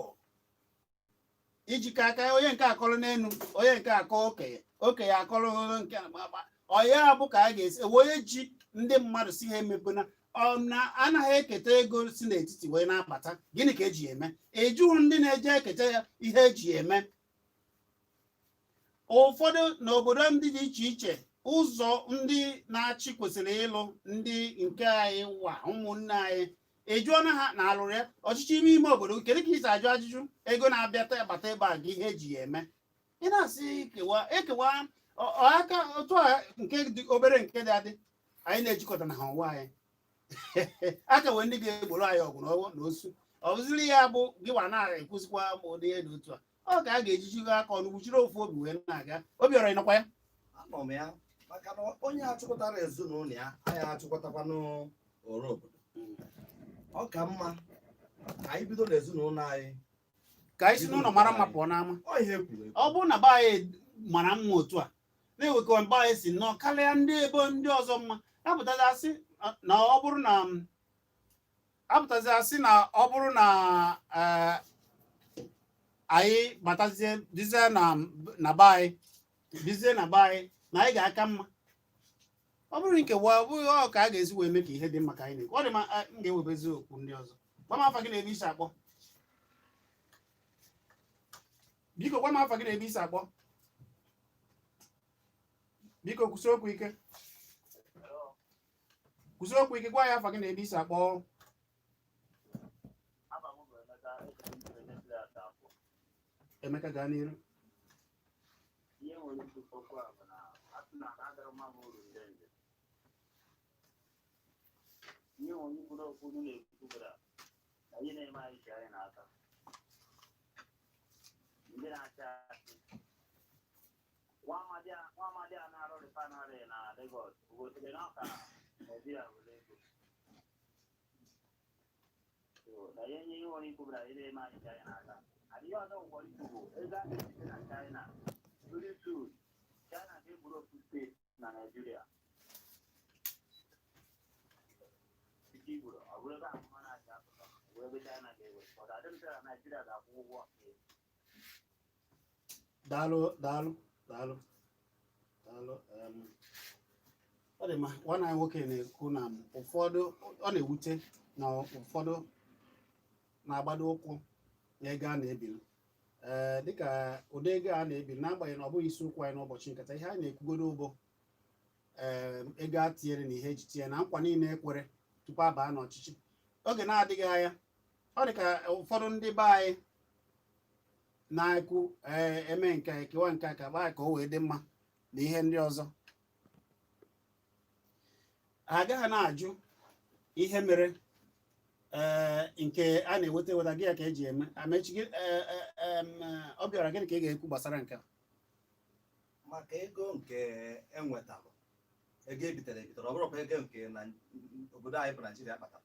ijikọ aka? Onye nke akọrọ n'elu, onye nke akọ okenye, okenye akọrọ nke ọya bụ ka a ga-esi ewe onye ji ndị mmadụ si ha emepena ọ na anaghị eketa ego si n'etiti wee na-abata, gịnị ka eji eme? Ejụghị ndị na-eje eketa ya ihe eji eme. Ụfọdụ n'obodo ndị dị iche iche, ụzọ ndị na-achị kwesịrị ịlụ ndị nke anyị wa ụmụnne anyị, ejụọna ha na alụrụ ya? Ọchịchị ime ime obodo, kedu ka isi ajụ ajụjụ ego na-abịata abata ebe a gị ihe eji ya eme? Ị na-asị kewa ekewa aka otu a nke dị obere nke dị adị, anyị na-ejikọta na ha onwe anyị aka wee ndị ga-egboro anyị ọgụ na ọgwụ na osu. Ọ bụziri ya bụ gị wa na-ekwuzikwa ụdị ihe dị otu a, ọ ka a ga-eji jikọ aka ọnụ gwuchiri ofu obi wee na-aga. Obiọra, ịnọkwa ya? Anọ m ya, maka na onye achịkọtara ezinụlọ ya, anyị achịkọtakwanụ ọrụ obodo. Ọ ka mma ka anyị bido n'ezinụlọ anyị. Ka anyị si n'ụlọ mara mma pụọ n'ama. Ọ ihe ekwuru ekwu. Ọ bụrụ na be anyị mara mma otu a, na-ewekọ mgbe anyị si nnọọ karịa ndị ebo ndị ọzọ mma, apụtazi asị na ọ bụrụ na apụtazi asị na ọ bụrụ na anyị batazie dizie na be anyị, bizie na be anyị, na anyị ga-aka mma. Ọ bụrụ nkewa, ọ bụghị ọ ka a ga-esi wee mee ka ihe dị mma ka anyị na-ekwu. Ọ dị mma. M ga-ewebezi okwu ndị ọzọ. Gwa m afa gị na ebe isi akpọ, biko. Gwa m afa gị na ebe isi akpọ, biko. Kwụsị okwu ike, kwụsị okwu ike. Gwa ya afa gị na ebe isi akpọ. Aba m bụ Emeka, esi m Onye akpọ. Emeka, gaa n'iru. Ihe nwere ikwu okwu a bụ na asị na agara mma bụ uru ndị njem. Ihe nwere ikwu n'okwu unu na-ekwu bụ na ihe na-eme anyị ji anyị n'aka. Ndị na-achị achị. Nwa amadi a na-arụ refinery na Lagos gosiri na ọ ka Naijiria were ego. So, na ihe nwere ikwu bụ na ihe na-eme anyị ji anyị n'aka. And ihe ọzọ nwekwara ikwu bụ ego a na-esite na China. Very soon, China ga-egburu ofu steeti na Naịjirịa. Ike igburu, ọ bụrụ ebe ahụ na-achị apụta, ọ bụrụ ebe China ga-ewe. But adị m sure na Naịjirịa ga-akwụ ụgwọ. Daalụ, daalụ, daalụ, daalụ. Ọ dị mma. Nwanne anyị nwoke na-ekwu na ụfọdụ, ọ na-ewute na ụfọdụ na-agbado ụkwụ n'ego a na-ebili, ee, dịka ụdị ego a na-ebili, n'agbanyeghị na ọ bụghị isiokwu anyị n'ụbọchị nkata. Ihe anyị na-ekwugodo bụ ee, ego a tinyere na ihe eji tinye na nkwa niile ekwere tupu a baa n'ọchịchị oge na-adịghị anya. Ọ dị ka ụfọdụ ndị be anyị na-ekwu, ee, eme nke a, ekewa nke a ka gbaa ka o wee dị mma na ihe ndị ọzọ, ha agaghị na-ajụ ihe mere. Ee, nke a na-eweta eweta gị ya ka eji eme amechi gị. Ee, Obiọra, gịnị ka ị ga-ekwu gbasara nke a? Maka ego nke enwetalụ, ego ebitere ebitere, ọ bụrụkwa ego nke na obodo anyị bụ Naijiria kpatara,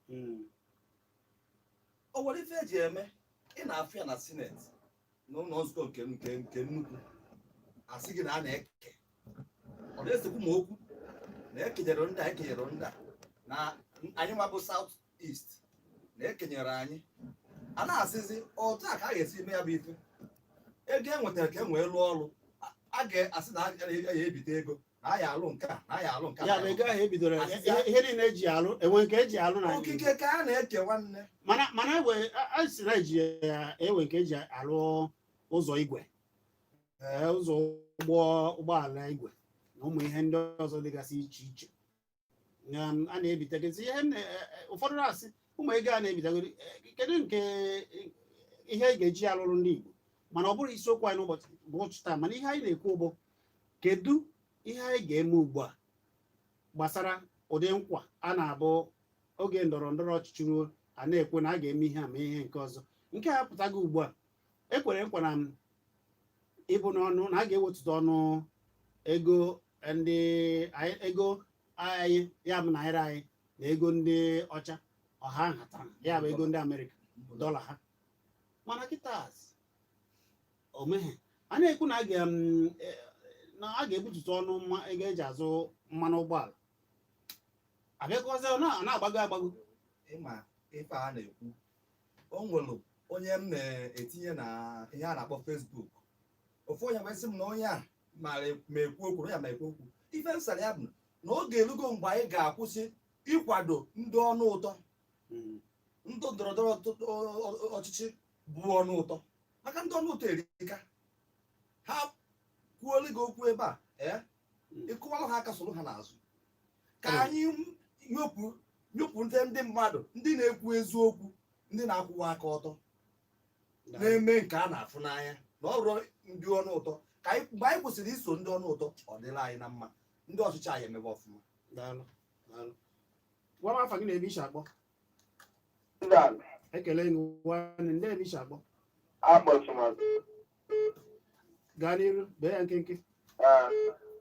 o nwere ife eji eme. Ị na-afụ ya na Senate na ụlọ nzukọ nke nnukwu, asị gị na a na-eke, ọ na-esekwu ma okwu na ekenyere ndị a, ekenyere ndị a, na anyị nwa bụ South East na ekenyere anyị. A na-asịzi otu a ka a ga-esi eme ya bụ ife ego e nwetara ka e nwee lụọ ọrụ. A ga-asị na a ga-ebite ego na a ya alụ nke a, na a ya alụ nke a. Ya bụ ego ahụ ebidoro ihe niile eji alụ enwe nke eji alụ na Okike ka a na-eke, nwanne. Mana ewe a sị na eji ya ewe nke eji alụ ụzọ igwe, ee, ụzọ ụgbọala igwe na ụmụ ihe ndị ọzọ dịgasị iche iche. A na-ebitegasị ihe m ụfọdụ na-asị ụmụ ego a na-ebitegoro, kedu nke ihe e ga-eji alụrụ ndị Igbo? Mana ọ bụrụ isiokwu anyị n'ụbọchị bụ taa, mana ihe anyị na-ekwu bụ kedu ihe anyị ga-eme ugbu a gbasara ụdị nkwa a na-abụ oge ndọrọ ndọrọ ọchịchị ruo, a na-ekwe na a ga-eme ihe a ma ihe nke ọzọ. Nke a pụtago ugbu a, ekwere nkwa na ịbụ n'ọnụ na a ga-ewetụta ọnụ ego ndị ego anyị, ya bụ naira anyị na ego ndị ọcha ọha nhata, ya bụ ego ndị Amerịka, dọla ha. Mana kịta o meghe, a na-ekwu na a ga na a ga-ebututa ọnụ ego eji azụ mmanụ ụgbọala, abịakọzi ọ na-agbago agbago. Ịma ife a na-ekwu, o nwere onye m na-etinye na ihe a na-akpọ Facebook, ofu onye wee sị m na onye a mara ma ekwu okwu, na ya ma ekwu okwu. Ife nsara ya bụ na oge erugo mgbe anyị ga-akwụsị ịkwado ndị ọnụ ụtọ, ndị ndọrọndọrọ ọchịchị bụ ọnụ ụtọ, maka ndị ọnụ ụtọ erika. Ha kwuolu gị okwu ebe a, ee, ịkụwalụ ha aka, soro ha n'azụ. Ka anyị nyopụ nyopụ ndị mmadụ, ndị na-ekwu eziokwu, ndị na-akwụwa aka ọtọ, na-eme nke a na-afụ n'anya, na ọ bụrụ ndị ọnụ ụtọ. Ka anyị, mgbe anyị kwụsịrị iso ndị ọnụ ụtọ, ọ dịla anyị na mma, ndị ọchịchị anyị emebe ọfụma. Daalụ, daalụ. Gwa m afa gị na ebe ishi akpọ. Ekele gị, nwanne. Ndị ebe ishi akpọ? Gaa n'iru, bee ya nkenke.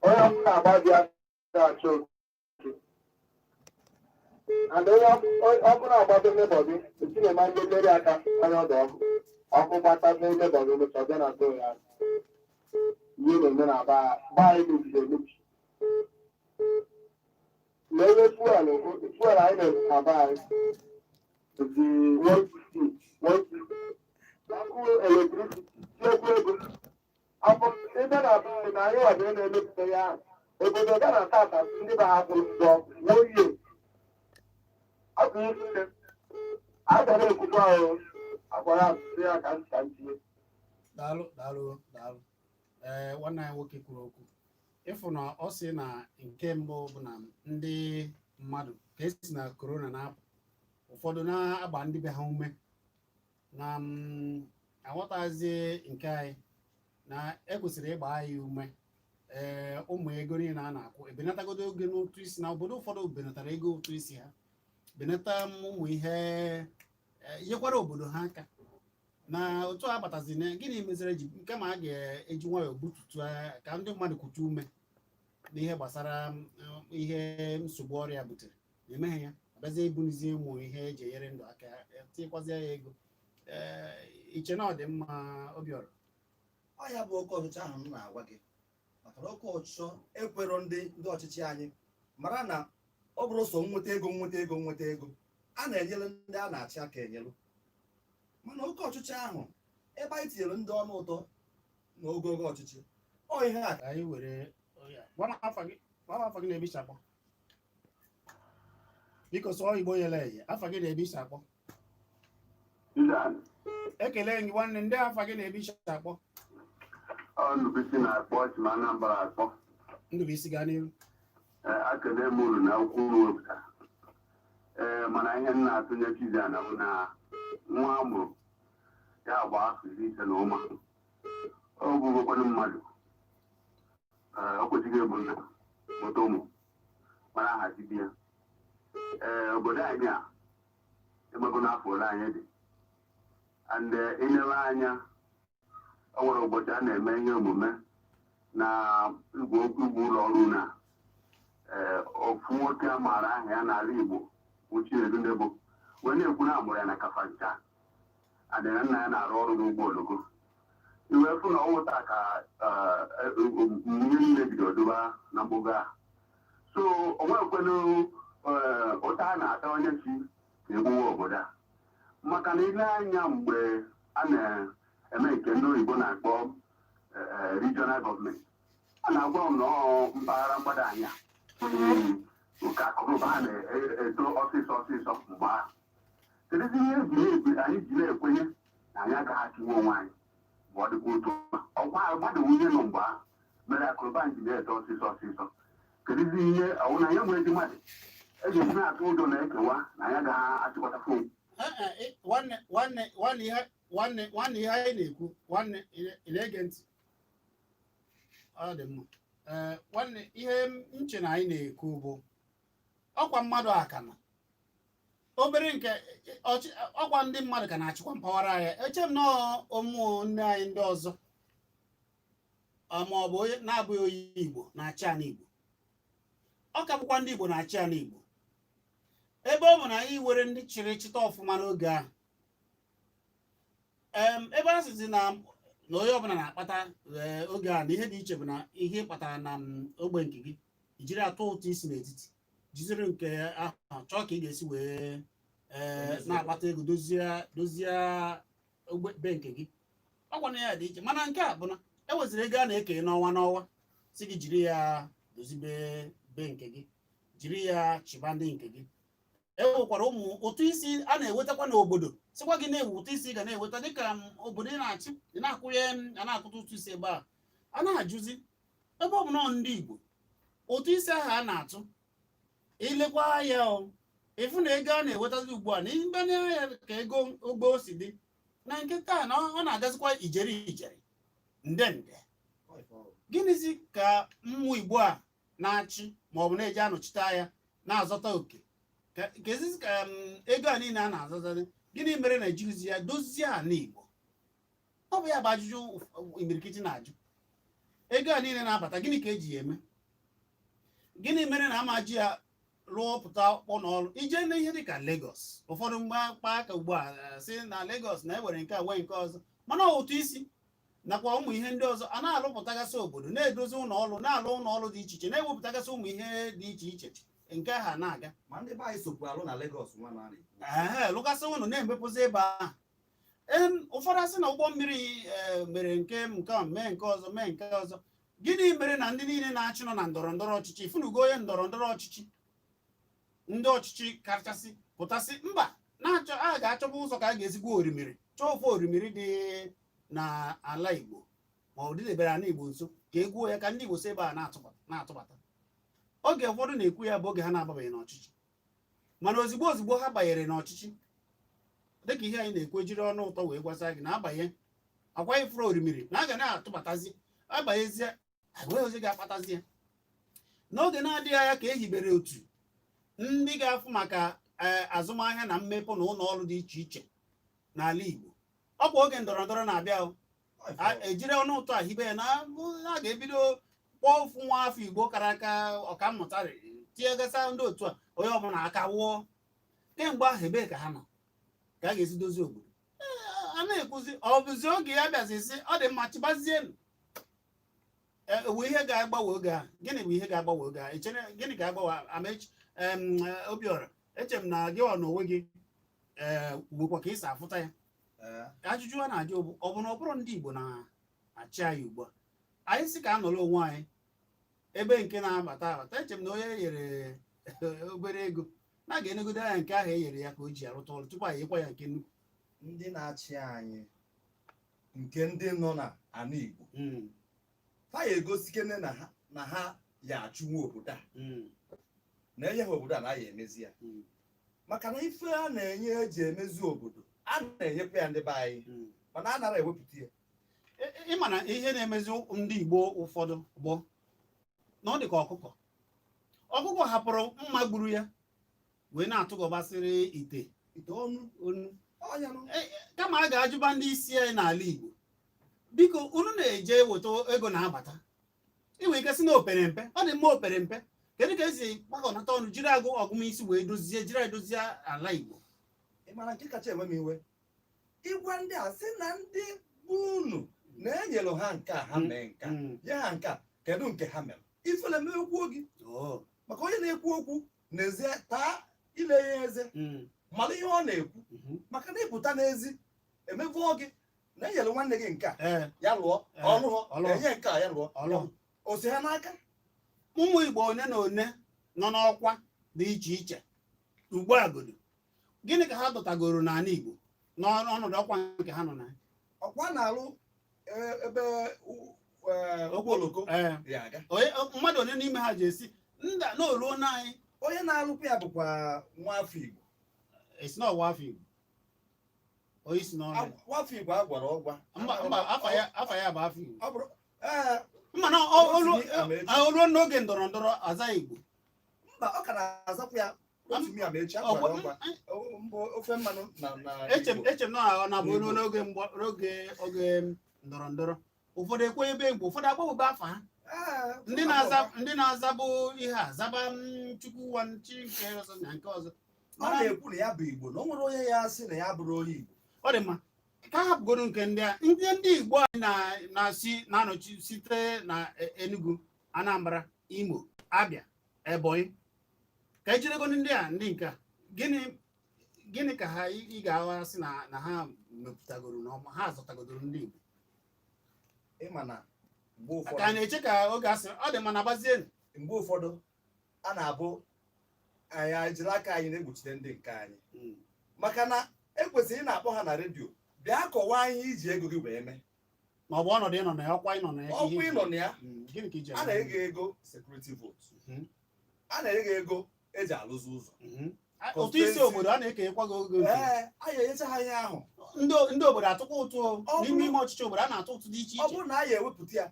Onye ọbụla agba na-achọ oke and onye ọbụla agbado neighbour gị etinye ndị mmeri aka anya ọdụ ọkụ ọkụ gbata neighbour gị, mecha ọbịa na do ya. Ihe na-eme na ba anyị mebiri emebi na ebe fuel fuel anyị na-eme na be anyị dị 160 160, ọkụ electricity tiekwu ego afọ ebe na-abụ anyị na anyị nwabịa na-emepụta ya. Obodo Ghana tata, ndị be ha kwụrụ ụgwọ nwoye ọ bụ isi a ga na-ekwukwa ahụ akwara asụsụ ya ka nta ntinye. Daalụ, daalụ, daalụ. Ee, nwanne anyị nwoke kwuru okwu ịfụ na ọ sị na nke mbụ bụ na ndị mmadụ ka esi na corona na-apụ, ụfọdụ na-agba ndị be ha ume na aghọtazie nke anyị na ekwesịrị ịgba anyị ume. Ee, ụmụ ego niile a na-akwụ ebenatagodo oge n'ụtụ isi na obodo ụfọdụ benatara ego ụtụ isi ha, benata ụmụ ihe, nyekwara obodo ha aka na otu a batazi na gịnị mezere ji nke ma a ga-eji nwayọọ bututu ka ndị mmadụ kutu ume n'ihe gbasara ihe nsogbu ọrịa butere na-emeghe ya, abịazie ibunizie ụmụ ihe eji enyere ndụ aka, tinyekwazie ya ego. Ee, iche na ọ dị mma, Obiọra? Ọ ya bụ oke ọchịchọ ahụ m na-agwa gị, maka na oke ọchịchọ ekwero ndị ọchịchị anyị mara na ọ bụrụ sọ nweta ego, nweta ego, nweta ego, a na-enyere ndị a na-achị aka enyelu. Mana oke ọchịchị ahụ, ebe anyị tinyere ndị ọnụ ụtọ na ogogo ọchịchị, ọ ihe a. Ka anyị were ya. Gwa m afa gị, gwa m afa gị na ebe isi akpọ. Biko, sụọ Igbo yele eye. Afa gị na ebe isi akpọ. Ekele gị, nwanne. Ndị afa gị na ebe isi akpọ? Ndụbụisi na-akpọ ọchị ma Anambra akpọ. Ndụbụisi, gaa n'ihu. Ee, akele m unu na akwụkwọ unu wepụtara. Ee, mana ihe m na-atụnye Chizana bụ na nwa a mụrụ ya agba afọ 50 na ụma, ọ bụgokwanụ mmadụ. Ee, ọ kwesịghị ịbụ nna mụta ụmụ mara ahazi di ya. Ee, obodo anyị a Ịgbago n'afọ ole anyị dị and inele anya, o nwere ụbọchị a na-eme ihe omume na igwe okwu igwe ụlọ ọrụ na ofu nwoke a maara aha ya n'ala Igbo bụ Chinedu Nebo wee na-ekwu na amụrụ ya na Kafancha adịna nna ya na-arụ ọrụ n'ụgbọ oloko. Iwee fụ na ọnwụ taa ka ihe niile bidoro doba na mgbogo a, so o nwekwenu ụta a na-ata onye chi ka egbuwe obodo a, maka na ile anya mgbe a na-eme nke ndị oyibo na-akpọ regional government, a na-agwa m na ọ mpaghara mgbada anya nke akụnụba ha na-eto ọsịsọ ọsịsọ mgbe ahụ. Kedụzi ihe eji na-ekwe anyị ji na-ekwenye na anyị agaghị achịnwe onwe anyị ma ọ dịkwa otu a? Ọkwa mmadụ nwunye nọ mgbe ahụ mere akụnụba anyị ji na-eto ọsịsọ ọsịsọ. Kedụzi ihe ọwụ na anyị nwere ezi mmadụ eji esi na-atụ ụjọ na-ekewa na anyị agaghị achịkọta fon? Nwanne, nwanne, nwanne, ihe, nwanne, nwanne, ihe anyị na-ekwu, nwanne, ị na-ege ntị? Ọ dị mma. Ee, nwanne, ihe nche na anyị na-ekwu bụ ọkwa mmadụ akana obere nke ọkwa ndị mmadụ ka na-achịkwa mpaghara anyị. Eche m na ụmụnne anyị ndị ọzọ ma ọ bụ onye na-abụghị onye Igbo na-achị ala Igbo, ọ ka bụkwa ndị Igbo na-achị ala Igbo, ebe ọ bụ na anyị were ndị chịrị chịta ọfụma n'oge ahụ. Ebe a sịzi na onye ọbụla na-akpata oge a, na ihe dị iche bụ na ihe ị kpatara na ogbe nke gị ijiri atụ ụtụ isi n'etiti, jiziri nke ahụ chọọ ka ị ga-esi wee na-akpata ego dozie dozie ogbe be nke gị. Ọkwa na ya dị iche, mana nke a bụ na e weziri ego a na-eke n'ọnwa n'ọnwa, si gị jiri ya dozibe be nke gị, jiri ya chịba ndị nke gị. E nwekwara ụmụ ụtụ isi a na-ewetakwa n'obodo, sịkwa gị na-ewu ụtụ isi ị ga na-eweta dịka obodo ị na-achị, ị na-akwụnye a na-akwụta ụtụ isi ebe a. A na-ajụzi, ebe ọ bụ na ndị Igbo, ụtụ isi ahụ a na-atụ, ilekwa ya o, ịfụ na ego a na-ewetazi ugbu a na ibe ya ka ego ogbo si dị na nke taa, na ọ na-agazikwa ijeri ijeri, nde nde. Gịnịzi ka mmụ Igbo a na-achị ma ọ bụ na-eji anọchite anya na-azọta oke kezizi ka ego a niile a na-azọta? Gịnị mere na ejighịzi ya dozie ala Igbo? Ọ bụ ya bụ ajụjụ imirikiti na-ajụ. Ego a niile na-abata, gịnị ka eji ya eme? Gịnị mere na ama ji ya lụọ pụta ọkpọ n'ọrụ ije n'ihe dịka Lagos? Ụfọdụ mgbe akpa aka ugbu a sị na Lagos na-ewere nke a wee nke ọzọ, mana ụtụ isi nakwa ụmụ ihe ndị ọzọ a na-alụpụtagasị obodo, na-edozi ụlọ ọrụ, na-alụ ụlọ ọrụ dị iche iche, na-ewepụtagasị ụmụ ihe dị iche iche nke ha na-aga. Ma ndị be anyị sokwu alụ na Lagos nwa na a na-ekwu. Ee, lụgasị ụlọ, na-emepụzi ebe ahụ. Ụfọdụ asị na ụgbọ mmiri mere nke nke a, mee nke ọzọ, mee nke ọzọ. Gịnị mere na ndị niile na-achị nọ na ndọrọ ndọrọ ọchịchị, ifunugo onye ndọrọ ndọrọ ọchịchị, ndị ọchịchị kachasị pụtasị mba na-achọ a ga-achọba ụzọ ka a ga-ezigbo orimiri, chọọ ofe orimiri dị n'ala Igbo ma ọ dịdebere ala Igbo nso, ka e gwuo ya, ka ndị Igbo si ebe a na-atụbata? Oge ụfọdụ na-ekwu ya bụ oge ha na-ababeghị n'ọchịchị, mana ozigbo ozigbo ha banyere n'ọchịchị, dịka ihe anyị na-ekwu, ejiri ọnụ ụtọ wee gwasa gị na abanye akwa ifuru orimiri na a ga na-atụbatazi, abanyezie enweghị ozi ga-akpatazi ya. N'oge na-adịghị anya ka e hibere otu ndị ga-afụ maka azụmahịa na mmepe na ụlọ ọrụ dị iche iche n'ala Igbo. Ọkwa oge ndọrọ ndọrọ na-abịa o. Ejiri ọnụ ụtọ a hibe ya na a ga-ebido kpọọ ofu nwa afọ Igbo kara aka, ọkammụta, tinyegasa ndị otu a, onye ọbụla aka wụọ. Kemgbe ahụ, ebee ka ha nọ ka a ga-esi dozie obodo? A na-ekwuzi, ọ bụzi oge ya bịazi sị ọ dị mma, chịbazienụ. Ewu ihe ga-agbanwe oge ahụ? Gịnị bụ ihe ga-agbanwe oge ahụ? Echere gịnị ga-agbanwe? Amechi, Obiọra, eche m na gị ọ n'onwe gị ee nwekwa ka ị si afụta ya. Ajụjụ a na-ajụ bụ, ọ bụ na ọ bụrụ ndị Igbo na-achị anyị ugbu a, anyị sị ka a nọrọ onwe anyị ebe nke na-abata abata? Eche m na onye nyere obere ego na a ga-enegodo anya nke ahụ e nyere ya ka o ji arụta ọrụ tupu anyị ekwa ya nke nnukwu. Ndị na-achị anyị, nke ndị nọ na ana Igbo, fa ya egosikene na ha ya achụnwu obodo a, na-enye ha obodo a na ya emezi ya, maka na ife a na-enye eji emezi obodo, a na-enyekwa ya ndị be anyị, mana a nara ewepụta ya. Ịma na ihe na-emezi ndị Igbo ụfọdụ bụ na ọ dị ka ọkụkọ hapụrụ mma gburu ya wee na-atụgọbasịrị ite. Ite ọnụ. Onu. Ọnya nụ. Kama a ga-ajụba ndị isi anyị n'ala Igbo, biko, unu na-eje weta ego na-abata, inwe ike si na opere mpe, ọ dị mma, opere mpe, kedu ka esi gbakọnata ọnụ jiri agụ ọgụmisi wee dozie, jiri edozie ala Igbo? Ị mara nke kacha enwe m iwe? Ịgwa ndị a sị na ndị bụ unu na-enyere ha nke a, ha mee nke a, nye ha nke a, kedu nke ha mere? Ifele mekwuo gị. Maka onye na-ekwu okwu n'ezie, taa ile ya eze, mara ihe ọ na-ekwu, maka na ịpụta n'ezi emevụọ gị na enyere nwanne gị nke a, ya lụọ. Ọlụọ. Ọlụọ. Enye nke a, ya lụọ. Ọlụọ. O si ha n'aka. Ụmụ Igbo one na one nọ n'ọkwa dị iche iche ugbu a godo, gịnị ka ha dọtagoro n'ala Igbo n'ọnọdụ ọkwa nke ha nọ na ya? Ọkwa na-alụ ebe ụgbọ oloko ya aga. Mmadụ one n'ime ha ji esi nda na oluo na anyị. Onye na-alụkwa ya bụkwa nwa afọ Igbo. Esi n'ọwa afọ Igbo, onye si n'ọrụ ya. Nwa afọ Igbo a gwara ọgwa. Mba, afa ya bụ afọ Igbo. Ọ bụrụ ee. Mma na Rotimi Amaechi. oluo n'oge ndọrọ ndọrọ aza Igbo. Mba, ọ ka na-azakwa ya Rotimi Amaechi a gwara ọgwa. Mbụ ofe mmanụ na Eche m Igbo. Eche m na ọ na-abụ oluo n'oge n'oge oge ndọrọ ndọrọ, ụfọdụ ekwe ebe Igbo, ụfọdụ agbawebe afa ha. Ndị na-aza bụ ihe a zaba m Chukwu wa chi nke ọzọ na nke ọzọ. Ọ na-ekwu na ya bụ Igbo, na o nwere onye ya asị na ya bụrụ onye Igbo. Ọ dị mma ka a hapụgoro nke ndị a, ndị Igbo anyị na-asị na-anọchi site na Enugu, Anambra, Imo, Abia, Ebonyi, ka ejirego ndị a, ndị nke a, gịnị gịnị ka ha ị ga-aghasị na ha mepụtagoro na ọma ha zọtagodoro ndị Igbo? Ịma na mgbe ka a ụfọdụ na-eche ka oge asị ọ dị mma na gbazie. Mgbe ụfọdụ a na-abụ anyị ejiri aka anyị na-egbochite ndị nke anyị, maka na ekwesịrị ị na-akpọ ha na redio, bịa kọwaa ihe iji ego gị wee mee. Ma ọ bụ ọnọdụ ịnọ na ya, ọkwa ịnọ na ya, ka ihe Ọkwa ịnọ na ya. Gịnị ka iji A eme? na-ege ego security vote, a na-ege ego eji alụzi ụzọ. Ụtụ isi obodo a na-ekenyekwa gị oge nke Ee, a ga-enyecha ha ihe ahụ. Ndị obodo atụkwa ụtụ n'ime ime ọchịchị obodo, a na-atụ ụtụ dị iche Ọ iche. bụrụ na a ga-ewepụta ya,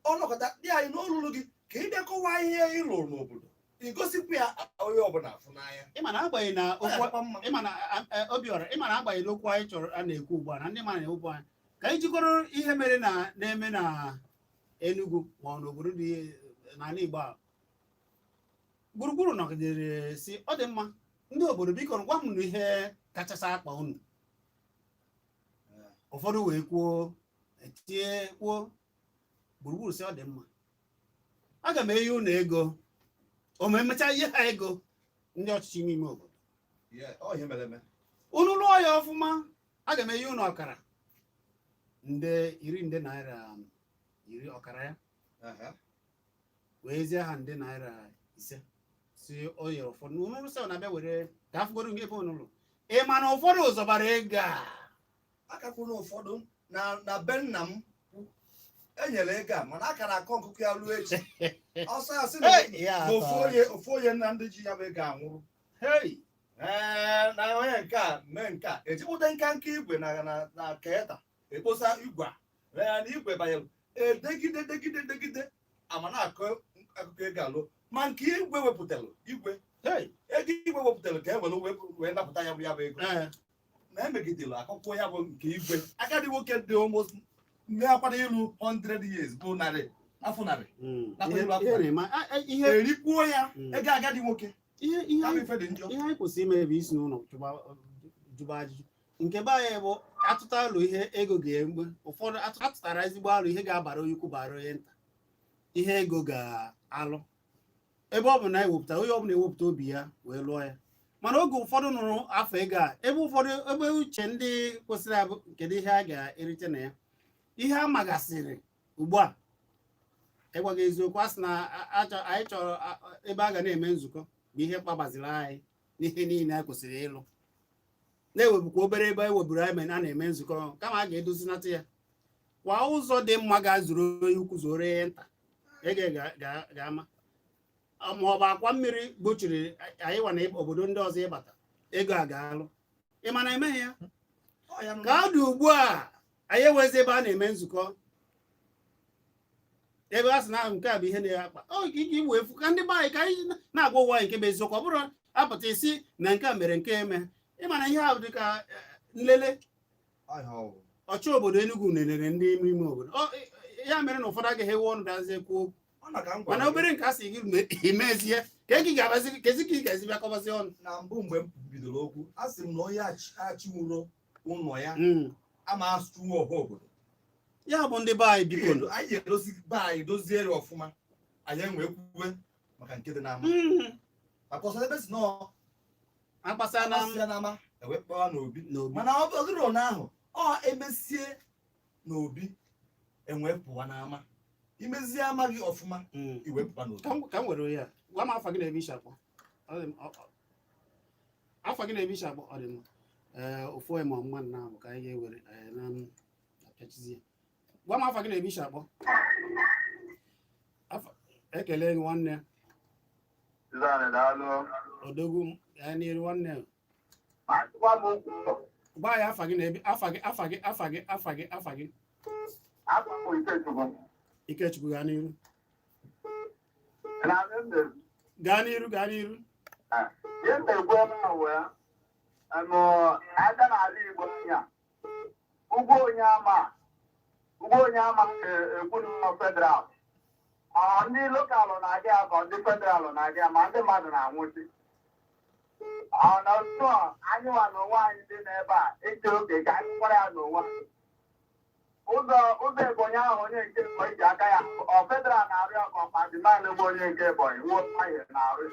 ọnọkọta dị anyị n'olulu gị ka ị bịa kọwaa ihe ị lụrụ n'obodo, igosikwa ya onye ọbụla afụ n'anya. Ịma na agbanyeghị na Ọ okwu ga-adịkwa mma. Ịma na Obiọra, ịma na agbanyeghị okwu anyị chọrọ a na-ekwu ugbu a na ndị mmadụ na-ekwu anyị, ka anyị jikọrọ ihe mere na na-eme na Enugu ma ọ n'obodo dị n'ala Igbo a gburugburu nọgidere si ọ dị mma, ndị obodo, biko gwa m na ihe kachasị akpa unu. Ụfọdụ wee kwuo, etie kwuo gburugburu si ọ dị mma, aga m enye unu ego, o ma emechaa ihe ha ego ndị ọchịchị ime ime obodo. Yeah, ọ ihe mere eme. Unu lụọ ya ọfụma, aga m enye unu ọkara nde 10, nde naira 10, ọkara ya. Wee zie ha nde naira 5, si o nyere ụfọdụ unu rụsị na-abịa were ka afụgoro nke ebe unu lụ. Ị ma na ụfọdụ ụzọbara ego a? Akakwuru ụfọdụ na be nna m enyere ego a, mana a ka na-akọ nkụkụ ya ruo echi. Ọsọ ya sị na Hey, ya na ofu atọ. onye na ndị ji ya bụ ego anwụrụ. Hey! Ee, na onye nke a mee nke a ejikpụta nka nka igwe na keta ekposa igwe a. Ee, na igwe banyere edegide degide degide ama na-akọ akụkọ ego alụ, ma nke igwe wepụtara, igwe Hey! ego igwe wepụtara ka e were wee napụta ya bụ ego. Na emegidere akụkọ ya bụ nke igwe, agadi nwoke dị almost na-akwado ịlụ 100 years, bụ narị afọ narị nakwa Ihe ịlụ afọ ihe narị. na-eme ihe Erikwuo ya ego agadi nwoke. Ihe Ya bụ ife dị njọ. Ihe anyị kwesịrị ime bụ isi n'ụlọ jụba ajụjụ. Nke be anyị bụ atụta alụ ihe ego ga-egbe. Ụfọdụ atụtara ezigbo alụ, ihe ga-abara onye ukwu, bara onye nta, ihe ego ga-alụ, ebe ọ bụ na ewepụta onye ọbụla ewepụta obi ya wee lụọ ya. Mana oge ụfọdụ nụrụ afọ ego a, ebe ụfọdụ ebe uche ndị kwesịrị abụ kedu ihe a ga-erite na ya, ihe a magasịrị ugbu a. Ịgwa gị eziokwu, a sị na anyị chọrọ ebe a ga na-eme nzukọ bụ ihe kpabaziri anyị n'ihe niile a kwesịrị ịlụ, na-ewebukwa obere ebe eweburu anyị a na-eme nzukọ, kama a ga-edozinata ya kwa ụzọ dị mma ga-azụrụ onye ukwu, zuoro onye nta, ego ga-ama, ma ọ bụ akwa mmiri gbochiri anyị nwa na obodo ndị ọzọ ịbata, ego a ga-alụ. Ị ma na emeghị ya? Ọ ya nụ. Ka ọ dị ugbu a, anyị enwezi ebe a na-eme nzukọ, ebe a sị na nke a bụ ihe na-akpa ọ iji wee fụ ka ndị be anyị, ka anyị na-agwa ụwa anyị nke bụ eziokwu. Ọ bụrụ apụta isi na nke a mere nke eme. Ịma na ihe ahụ dị ka nlele. Ọ ihe ọ bụ. Ọchị obodo Enugu nenere ndị ime ime obodo. Ya mere na ụfọdụ agaghị ewe ọnụ bịazie kwuo okwu. Ọ na ka m gwara Mana gị, obere nke a sị gị imezie ka eki ga-abazi kezi ka ị ga-esi bịa kọbazi ọnụ. Na mbụ mgbe m bidoro okwu, a sị m na onye achịwuro ụlọ ya ama asụwo ọha obodo. Ya bụ, ndị be anyị, biko nụ. Anyị ga-edozi be anyị, dozie ya ọfụma, anyị enwee kwuwe maka nke dị n'ama, maka ọsọ ebe si nọọ akpasa na akpasịa n'ama ewekpọwa n'obi. N'obi. Mana ọ bụrụ na ahụ ọ emesie n'obi, enwee pụwa n'ama, imezie ama gị ọfụma, iwepụwa n'obi. Ka m were ya gwa m afa gị na ebe isi akpọ. Ọ dị m- ọ- ọ- afa gị na ebe isi akpọ. Ọ dị mma. Ee, ofu onye ma mma nna bụ ka anyị ga-ewere na m apịachizie. Gwa m afa gị na ebe isi akpọ. Ekele gị, nwanne. Zani, daalụ. Odogwu ya n'iru, nwanne. Achịkwa m okwu. Gwa ya afa gị na ebe, afa gị, afa gị, afa gị, afa gị, afa gị. Afọ m Ikechukwu. Ikechukwu, gaa n'iru. Na m na-ekwu. Gaa n'iru, gaa n'iru. Ihe m na-ekwu ebe ahụ wee aka n'ala Igbo anya ugwu onye ama, ugwu onye ama ekwu na federal, ọ ndị local na-aga ya ka ndị federal na-aga ya, ma ndị mmadụ na-anwụchi. Ọ na otu a anyị nwa na onwe anyị dị n'ebe a ịche oge ka anyị kwara ya n'onwe anyị. Ụzọ ụzọ Ebonyi ahụ, onye nke Ebonyi ji aka ya, ọ federal na-arụ ya ka ọ kpadịman bụ onye nke Ebonyi nwuo ahịa na-arụ.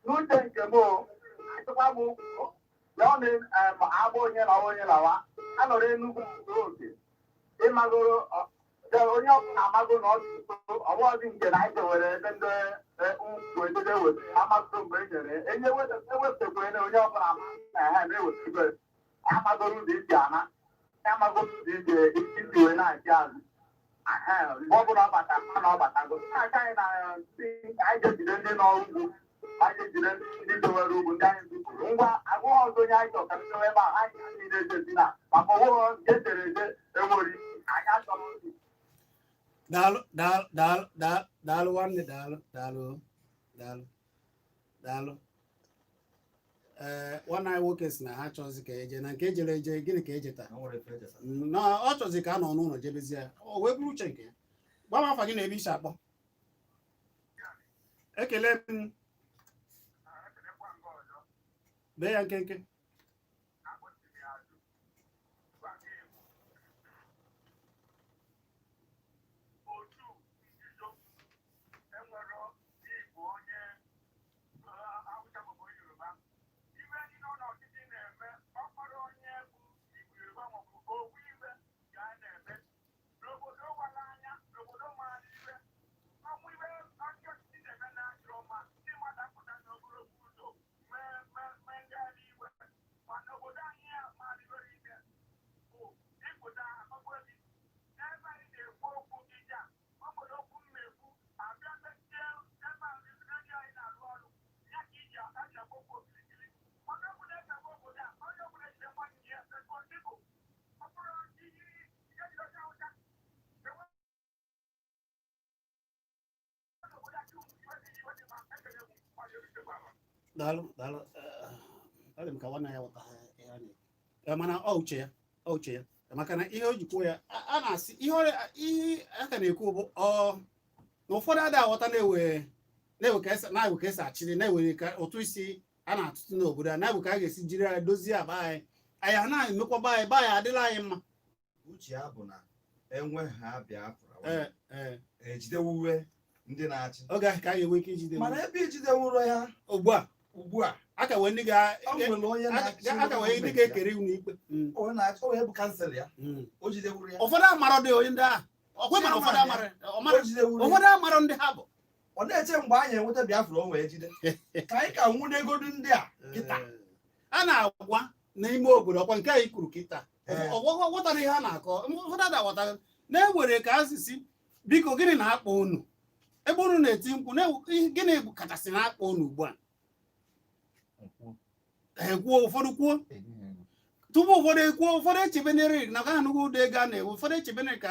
N'uche nke m o, achịkwa m okwu ya, ọ na-agba onye lawa, onye lawa a nọrọ Enugwu oke ịmagoro onye ọbụla amago na ọ dị nso. Ọbụghọzi nke na anyị dewere ebe ndị ugwu edebe weta amagoro mgbe e nyere enye ewepụtakwere na onye ọbụla ama na ha na-ewetago amagoro ụzọ isi ana amagoro ụzọ ije isi wee na-achị azụ. Mgbe ọbụla ọ batara ma na ọ batago na-aka anyị na anyị ga-ejide ndị nọ ugwu, anyị ga-ejide ndị dowere ugwu, ndị anyị zupụrụ. Ngwa, agụghị ọzọ onye anyị chọrọ ka ndị ebe a anyị niile ejezi na maka onwe nke edere ede enwere isi anyị achọrọ ozi. Daalụ, daalụ, daalụ, daalụ, daalụ nwanne, daalụ, daalụ, daalụ, daalụ. Ee, nwanne anyị nwoke si na ha chọzi ka eje na nke ejere eje. Gịnị ka eje taa? Na nwere efe ejesa. Na ọ chọzi ka a nọ n'ụlọ jebezie ya, o wee bụrụ uche nke ya. Gwa m afa gị na ebe isi akpọ. Ekele m. Bee ya nkenke. Otu nzuzo enwere ịbụ onye Hausa maọbụ onye Yoruba, ibe ndị nọ n'ọchịchị na-eme ọkpọrọ onye bụ Igbo, Yoruba maọbụ owu, ibe ka a na-eme n'obodo wara anya, n'obodo maara ibe ọnwụ, ibe ndị ọchịchị na-eme na-adịrọ mma, ndị mmadụ apụta n'ogologo ụzọ mee mee mee ngagharị iwe. Mana obodo anyị a maara ibe ime bụ ịpụta akpakpọ gị n'ebe anyị na-ekwu okwu gị. Ọ nwere okwu m na-ekwu abịa mechie ebe a redio anyị na-arụ ọrụ ya ka iji aji agba okwu okirikiri. Mana ọ bụ na eke obodo a, onye ọbụla ejide nwanne ya responsible, ọ bụrụ ihe ihe dị ọcha ọcha enwe obodo a dum iwe dị iwe dị ma ekele m onye erutekwa. Daalụ, daalụ. Ọ dị m ka nwanne ya ghọta ihe a na-ekwu. Mana ọ uche ya, ọ uche ya, maka na ihe o ji kwuo ya, a na-asị ihe ihe a ka na-ekwu bụ ọ na ụfọdụ adịghị aghọta na-ewe ka esi na-ewe ka esi achịrị na-ewe ka ụtụ isi a na-atụtụ n'obodo a na-ewe ka a ga-esi jiri ya dozie aba anyị. Anyị a na-emekwaba anyị be anyị adịla anyị mma. Uche ya bụ na enwe ha Biafra, ee ee ejidewuwe ndị na-achị. Oge ahụ ka a ga-enwe ike ijide. Mana ebe ijidewuro ya ugbu a, ugbu a, a ka wee ndị ga ọ nwere onye na-achị a ka wee ndị ga-ekere unu ikpe. Onye na-achị, onye bụ council ya, o jidewuru ya. Ụfọdụ amara dị onye ndị ahụ ọkwe, mana ụfọdụ amara ọmara. O jidewuru ya. Ụfọdụ amara ndị ha bụ. Ọ na-eche mgbe anyị enweta Biafra o wee jide ka anyị ka nwudegodu ndị a kịta. A na-agwa n'ime obodo ọkwa nke anyị kwuru kịta. Ọgwụgwọ ghọtara ihe a na-akọ. Ụfọdụ ada ghọtara na-ewere ka asịsị, biko, gịnị na-akpa unu ebe unu na-eti mkpu gịnị bụ kachasị na-akpa unu ugbu a? Ekwuo, ụfọdụ kwuo tupu ụfọdụ ekwuo, ụfọdụ echebenere na ka ha nụgo ụdọ ego a na-ewu, ụfọdụ echebenere ka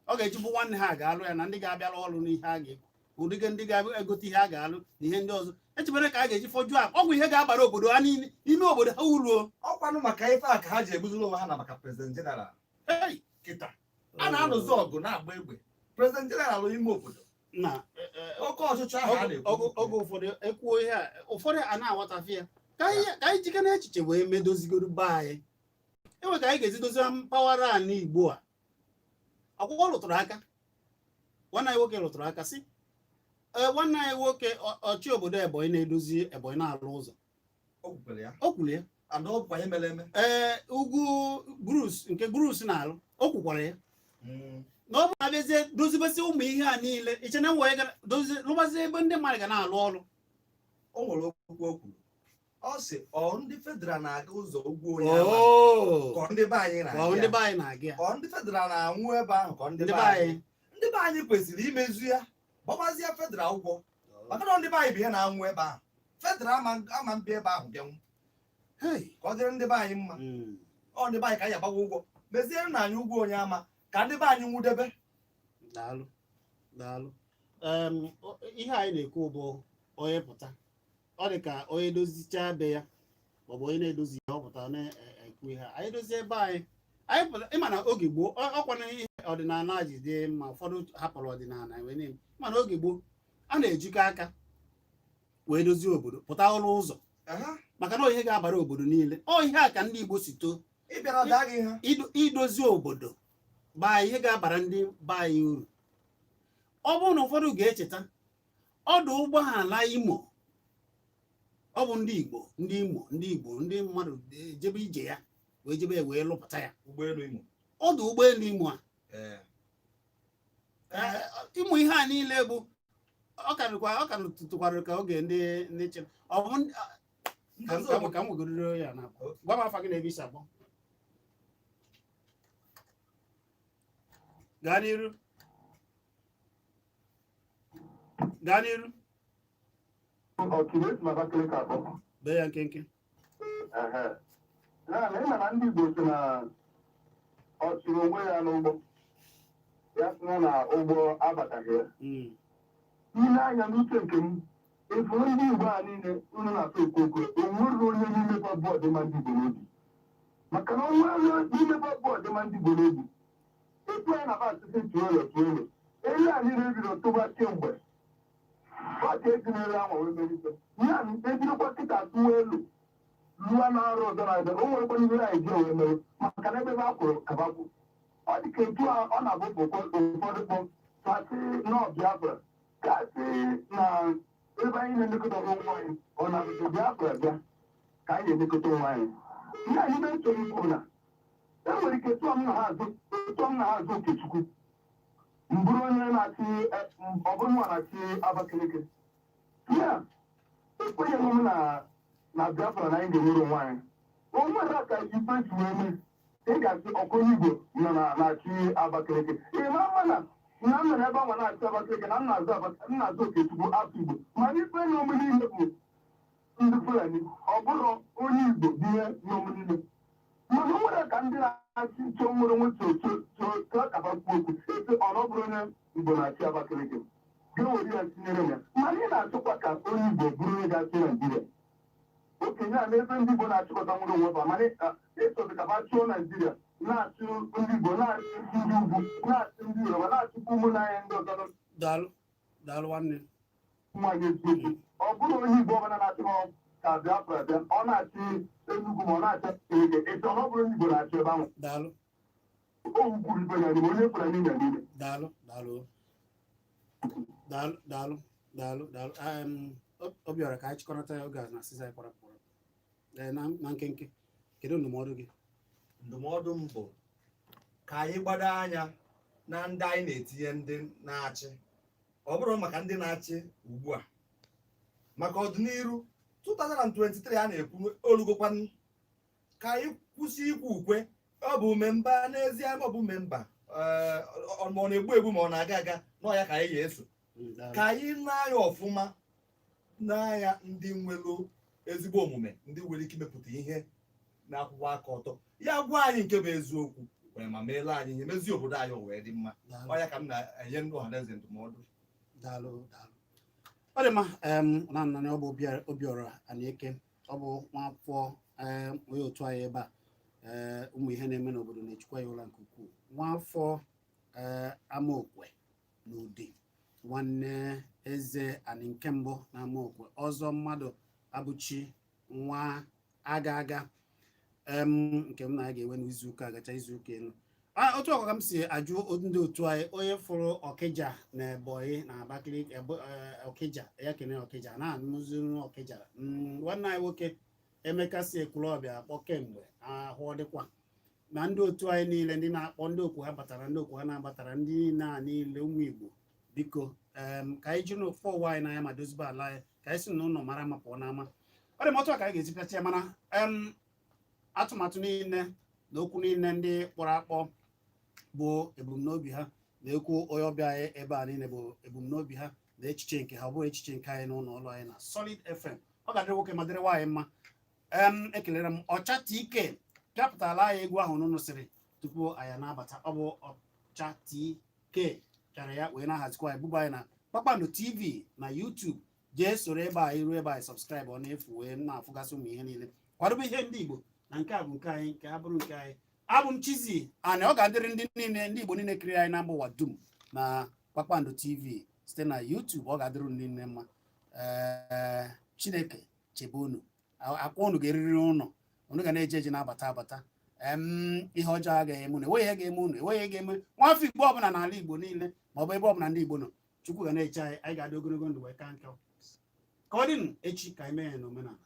ọ ga-eji bụ nwanne ha ga-alụ ya na ndị ga-abịala ọrụ n'ihe a ga-ekwu. Ụdịga ndị ga-egote ihe a ga-alụ na ihe ndị ọzọ echebere ka a ga-eji fọjuo akpa, ọ bụ ihe ga-abara obodo ha niile, ime obodo ha uru o. Ọkwanụ maka ife a ka ha ji egbuziri onwe ha na maka president general. Hey! Kịta a na-anụzi ọgụ na-agba egbe president general ime obodo Na oke ọchịchị ahụ a na-ekwu. Oge ụfọdụ ekwuo ihe a, ụfọdụ a na-aghọtafe ya. Ka anyị jike n'echiche wee medozigoro be anyị, enwe ka anyị ga-esi dozie mpaghara ala Igbo a. Akwụkwọ lụtụrụ aka, nwanne anyị nwoke lụtụrụ aka si ee, nwanne anyị nwoke ọchị obodo Ebonyi na-edozi Ebonyi, na-alụ ụzọ. O kwukwere ya. O kwuru ya. And ọ bụkwa ihe mere eme. Ee, ugwu Bruce, nke Bruce na-alụ, o kwukwara ya na ọ bụ abịazie dozibesi ụmụ ihe a niile iche na wee gara dozie lụbazie ebe ndị mmadụ ga na-alụ ọrụ. O nwere okwu o kwuru, ọ sị ọ ndị federal na-aga ụzọ ugwu onye ama, ka ọ ndị be anyị Ka ọ ndị na-aga be anyị na-aga ya. ya. Ka ọ ndị federal na-anwụ ebe ahụ, ka ọ ndị ndị be be anyị. Anyị Ndị be anyị kwesịrị imezu ya, gbabazie federal ụgwọ, maka na ndị be anyị bụ ihe na-anwụ ebe ahụ. Federal ama mbịa ebe ahụ bịanwụ. Hey! Ka ọ dịrị ndị be anyị mma. Ọ ndị be anyị ka anyị agbawa ụgwọ, meziere na anyị ụgwọ onye ama ka ndị be anyị nwudebe. Daalụ, daalụ. Ihe anyị na-ekwu bụ onye pụta, ọ dị ka onye dozichaa be ya maọbụ onye na-edozi ya, ọ pụta na-ekwu ihe a. Anyị dozie ebe anyị, anyị pụta. Ịma na oge gboo, ọkwa na ihe ọdịnala ji dị mma, ụfọdụ hapụrụ ọdịnala wee na-eme. Mana oge gboo, a na-ejikọ aka wee dozie obodo, pụta ọrụ ụzọ, maka na ọ ihe ga-abara obodo niile. Ọ ihe a ka ndị Igbo si too. Ị bịara daa gị ha. Idozi obodo baa ihe ga-abara ndị be anyị uru. Ọ bụrụ na ụfọdụ ga-echeta ọdụ ụgbọala Imo, ọ bụ ndị Igbo, ndị Imo, ndị Igbo, ndị mmadụ jebe ije ya wee jebe ya wee lụpụta ya. Ụgbọelu Imo. Ọdụ ụgbọelu Imo a. Ee. Ee, ịmụ ihe a niile bụ ọ ka tụtụkwara ka oge ndị chere ọ bụ ka m- ka m- ka m nwegororo ya na gwa m afa gị na ebe isi akpọ. Gaa n'iru, gaa n'iru. Ọkiri esi Abakaliki akpọ. Bee ya nkenke. Ehe. Na na ịma na ndị Igbo si na ọ chụrụ onwe ya n'ụgbọ ya sị na ụgbọ abataghị ya. Ile anya n'uche nke m, ịfụrụ ndị Igbo a niile unu na-atụ okwu okwu, o nwere onye n'ime bụ ọdịmma ndị Igbo n'obi, maka na onwe onye n'ime bụ ọdịmma ndị Igbo n'obi etu anyị na asịsị tụọ elo tụọ elo elu a niile ebido tụba kemgbe ọ ka esi n'elu anwa wee merite ya. Ebidokwa kịta tụwa elu lụọ na-arụ ọzọ na-abịa, o nwerekwa ihe anyị ji wee mere, maka na ebe ebe a kwụrụ kabakwu ọ dị ka etu a ọ na-abụ ụfọdụ kpọ kasị nọ Biafra, kasị na ebe anyị na-elekọta onwe anyị, ọ na-abụ Biafra bịa ka anyị na-elekọta onwe anyị. Ihe anyị mee chọrọ ikwu na e nwere ike tụọ m na ha azụ, tụọ m na ha azụ Okechukwu m bụrụ onye na-achị, ọ bụrụ nwa na-achị Abakaliki ya, ekwenyeghị m na Biafra na anyị ga-enwere onwe anyị. O nwere ka ife si wee mee, ị ga-asị ọkụ onye Igbo nọ na na-achị Abakaliki. Ị ma ama na na m nọrọ ebe ahụ na-achị Abakaliki na m na-azụ Okechukwu afọ Igbo, mana ife na ome niile bụ ndị Fulani, ọ bụrụ onye Igbo bụ ihe n'ome niile. Mana o nwere ka ndị na-achị chọọ nwere onwe chọọ kaba kwuo okwu esi ọ na ọ bụrụ onye Igbo na-achị Abakaliki, ga-ewere ya tinyere ya. Mana ị na-achọkwa ka onye Igbo bụrụ onye ga-achị Naijiria, okenye a n'ebe ndị Igbo na-achịkọta nwere onwe ba, mana ịchọzi ka ba chụọ Naijiria, na-achụ ndị Igbo, na-achụ ndị ugwu, na-achụ ndị Yoruba, na-achụkwa ụmụnne anyị ndị ọzọ. Daalụ, daalụ nwanne. Nwaanyị eziokwu, ọ bụrụ onye Igbo ọbụla na-achị ka Biafra bịa, ọ na-achị Enugu ma ọ na-achị Eke, ịchọ na ọ bụrụ onye Igbo na-achị ebe ahụ. Daalụ. O kwuru ibe ya n'ime onye Fulani ya niile. Daalụ, daalụ, daalụ, daalụ, daalụ, daalụ. Obiọra, ka anyị chịkọnata ya oge a na asịsa anyị kwara kwara. Ee, na nkenke, kedu ndụmọdụ gị? Ndụmọdụ m bụ ka anyị gbado anya na ndị anyị na-etinye, ndị na-achị. Ọ bụrụ maka ndị na-achị ugbu a, maka ọdịnihu 2023 a na-ekwu olugokwanụ, ka anyị kwụsị ikwu ukwe ọ bụ memba n'ezie, ọ bụ memba ma ọ na-egbu egbu ma ọ na-aga aga n'ọya ka anyị ga-eso. Daalụ. Ka anyị na-anya ọfụma n'anya ndị nwere ezigbo omume, ndị nwere ike imepụta ihe na-akwụkwọ aka ọtọ, ya gwa anyị nke bụ eziokwu wee ma meela anyị ihe, mezie obodo anyị o wee dị mma. Daalụ. Ọ ya ka m na-enye ndị ọha na eze ndụmọdụ. Daalụ, daalụ. Ọ dị mma. Na nna ọ bụ Obiora Anieke, ọ bụ nwafọ onye otu anyị ebe a. Ee, ụmụ ihe na-eme n'obodo na-echukwa ya ụra nke ukwuu. Nwafọ Amaokwe na Udi, nwanne eze ani nke mbụ na Amaokwe, ọzọ mmadụ abụchi nwa aga aga nke m na ga-enwe n'izuụka agacha izuụka elu. Otu ọkwa ka m si ajụ ndị otu anyị, onye fụrụ Ọkịja na Ebonyi na Abakaliki, Ọkịja ya kene Ọkịja na-anụziri Ọkịja. Nwanne anyị nwoke Emeka si Ekwulọbịa akpọ kemgbe ahụ. Ọ dịkwa na ndị otu anyị niile, ndị na-akpọ, ndị okwu ha batara, ndị okwu ha na-abatara, ndị niile a niile, ụmụ Igbo, biko, ka anyị jiri ofu ụwa anyị n'anya ma dozibe ala anyị, ka anyị si n'ụlọ mara ma pụọ n'ama. Ọ dị m otu a ka anyị ga-esi pịacha ya, mana atụmatụ niile na okwu niile ndị kpọrọ akpọ bụ ebumnobi ha, na ekwu onye ọbịa anyị ebe a niile bụ ebumnobi ha na echiche nke ha, ọ bụrụ echiche nke anyị n'ụlọ ọrụ anyị na Solid FM. Ọ ga-adịrị nwoke ma dịrị nwaanyị mma. Ekelere m Ọcha TK pịapụtala anyị egwu ahụ n'ụnụ sịrị tupu anyị na-abata. Ọ bụ Ọcha TK pịara ya wee na-ahazikwa anyị, buba anyị na Kpakpando TV na YouTube. Jee soro ebe anyị ruo ebe anyị, subscribe, ọ na-efu wee na-afụgasị ụmụ ihe niile. Kwadobe ihe ndị Igbo na nke a bụ nke anyị, nke a bụrụ nke anyị. Abụ m Chizzy Ani. Ọ ga-adịrị ndị niile, ndị Igbo niile kiri anyị na mba ụwa dum na Kpakpando TV site na YouTube, ọ ga-adịrị unu niile mma. Ee, Chineke chebe unu, akwa unu ga-eriri ụlọ unu, ga na-eje eje, na-abata abata. Ihe ọjọọ agaghị eme unu, enweghị ihe ga-eme unu, enweghị ihe ga-eme nwafọ Igbo ọbụla n'ala Igbo niile ma ọ bụ ebe ọbụla ndị Igbo nọ. Chukwu ga na-eche anyị, anyị ga-adị ogologo ndụ wee ka nkọ. Ka ọ dị echi, ka anyị mee ya n'omenala.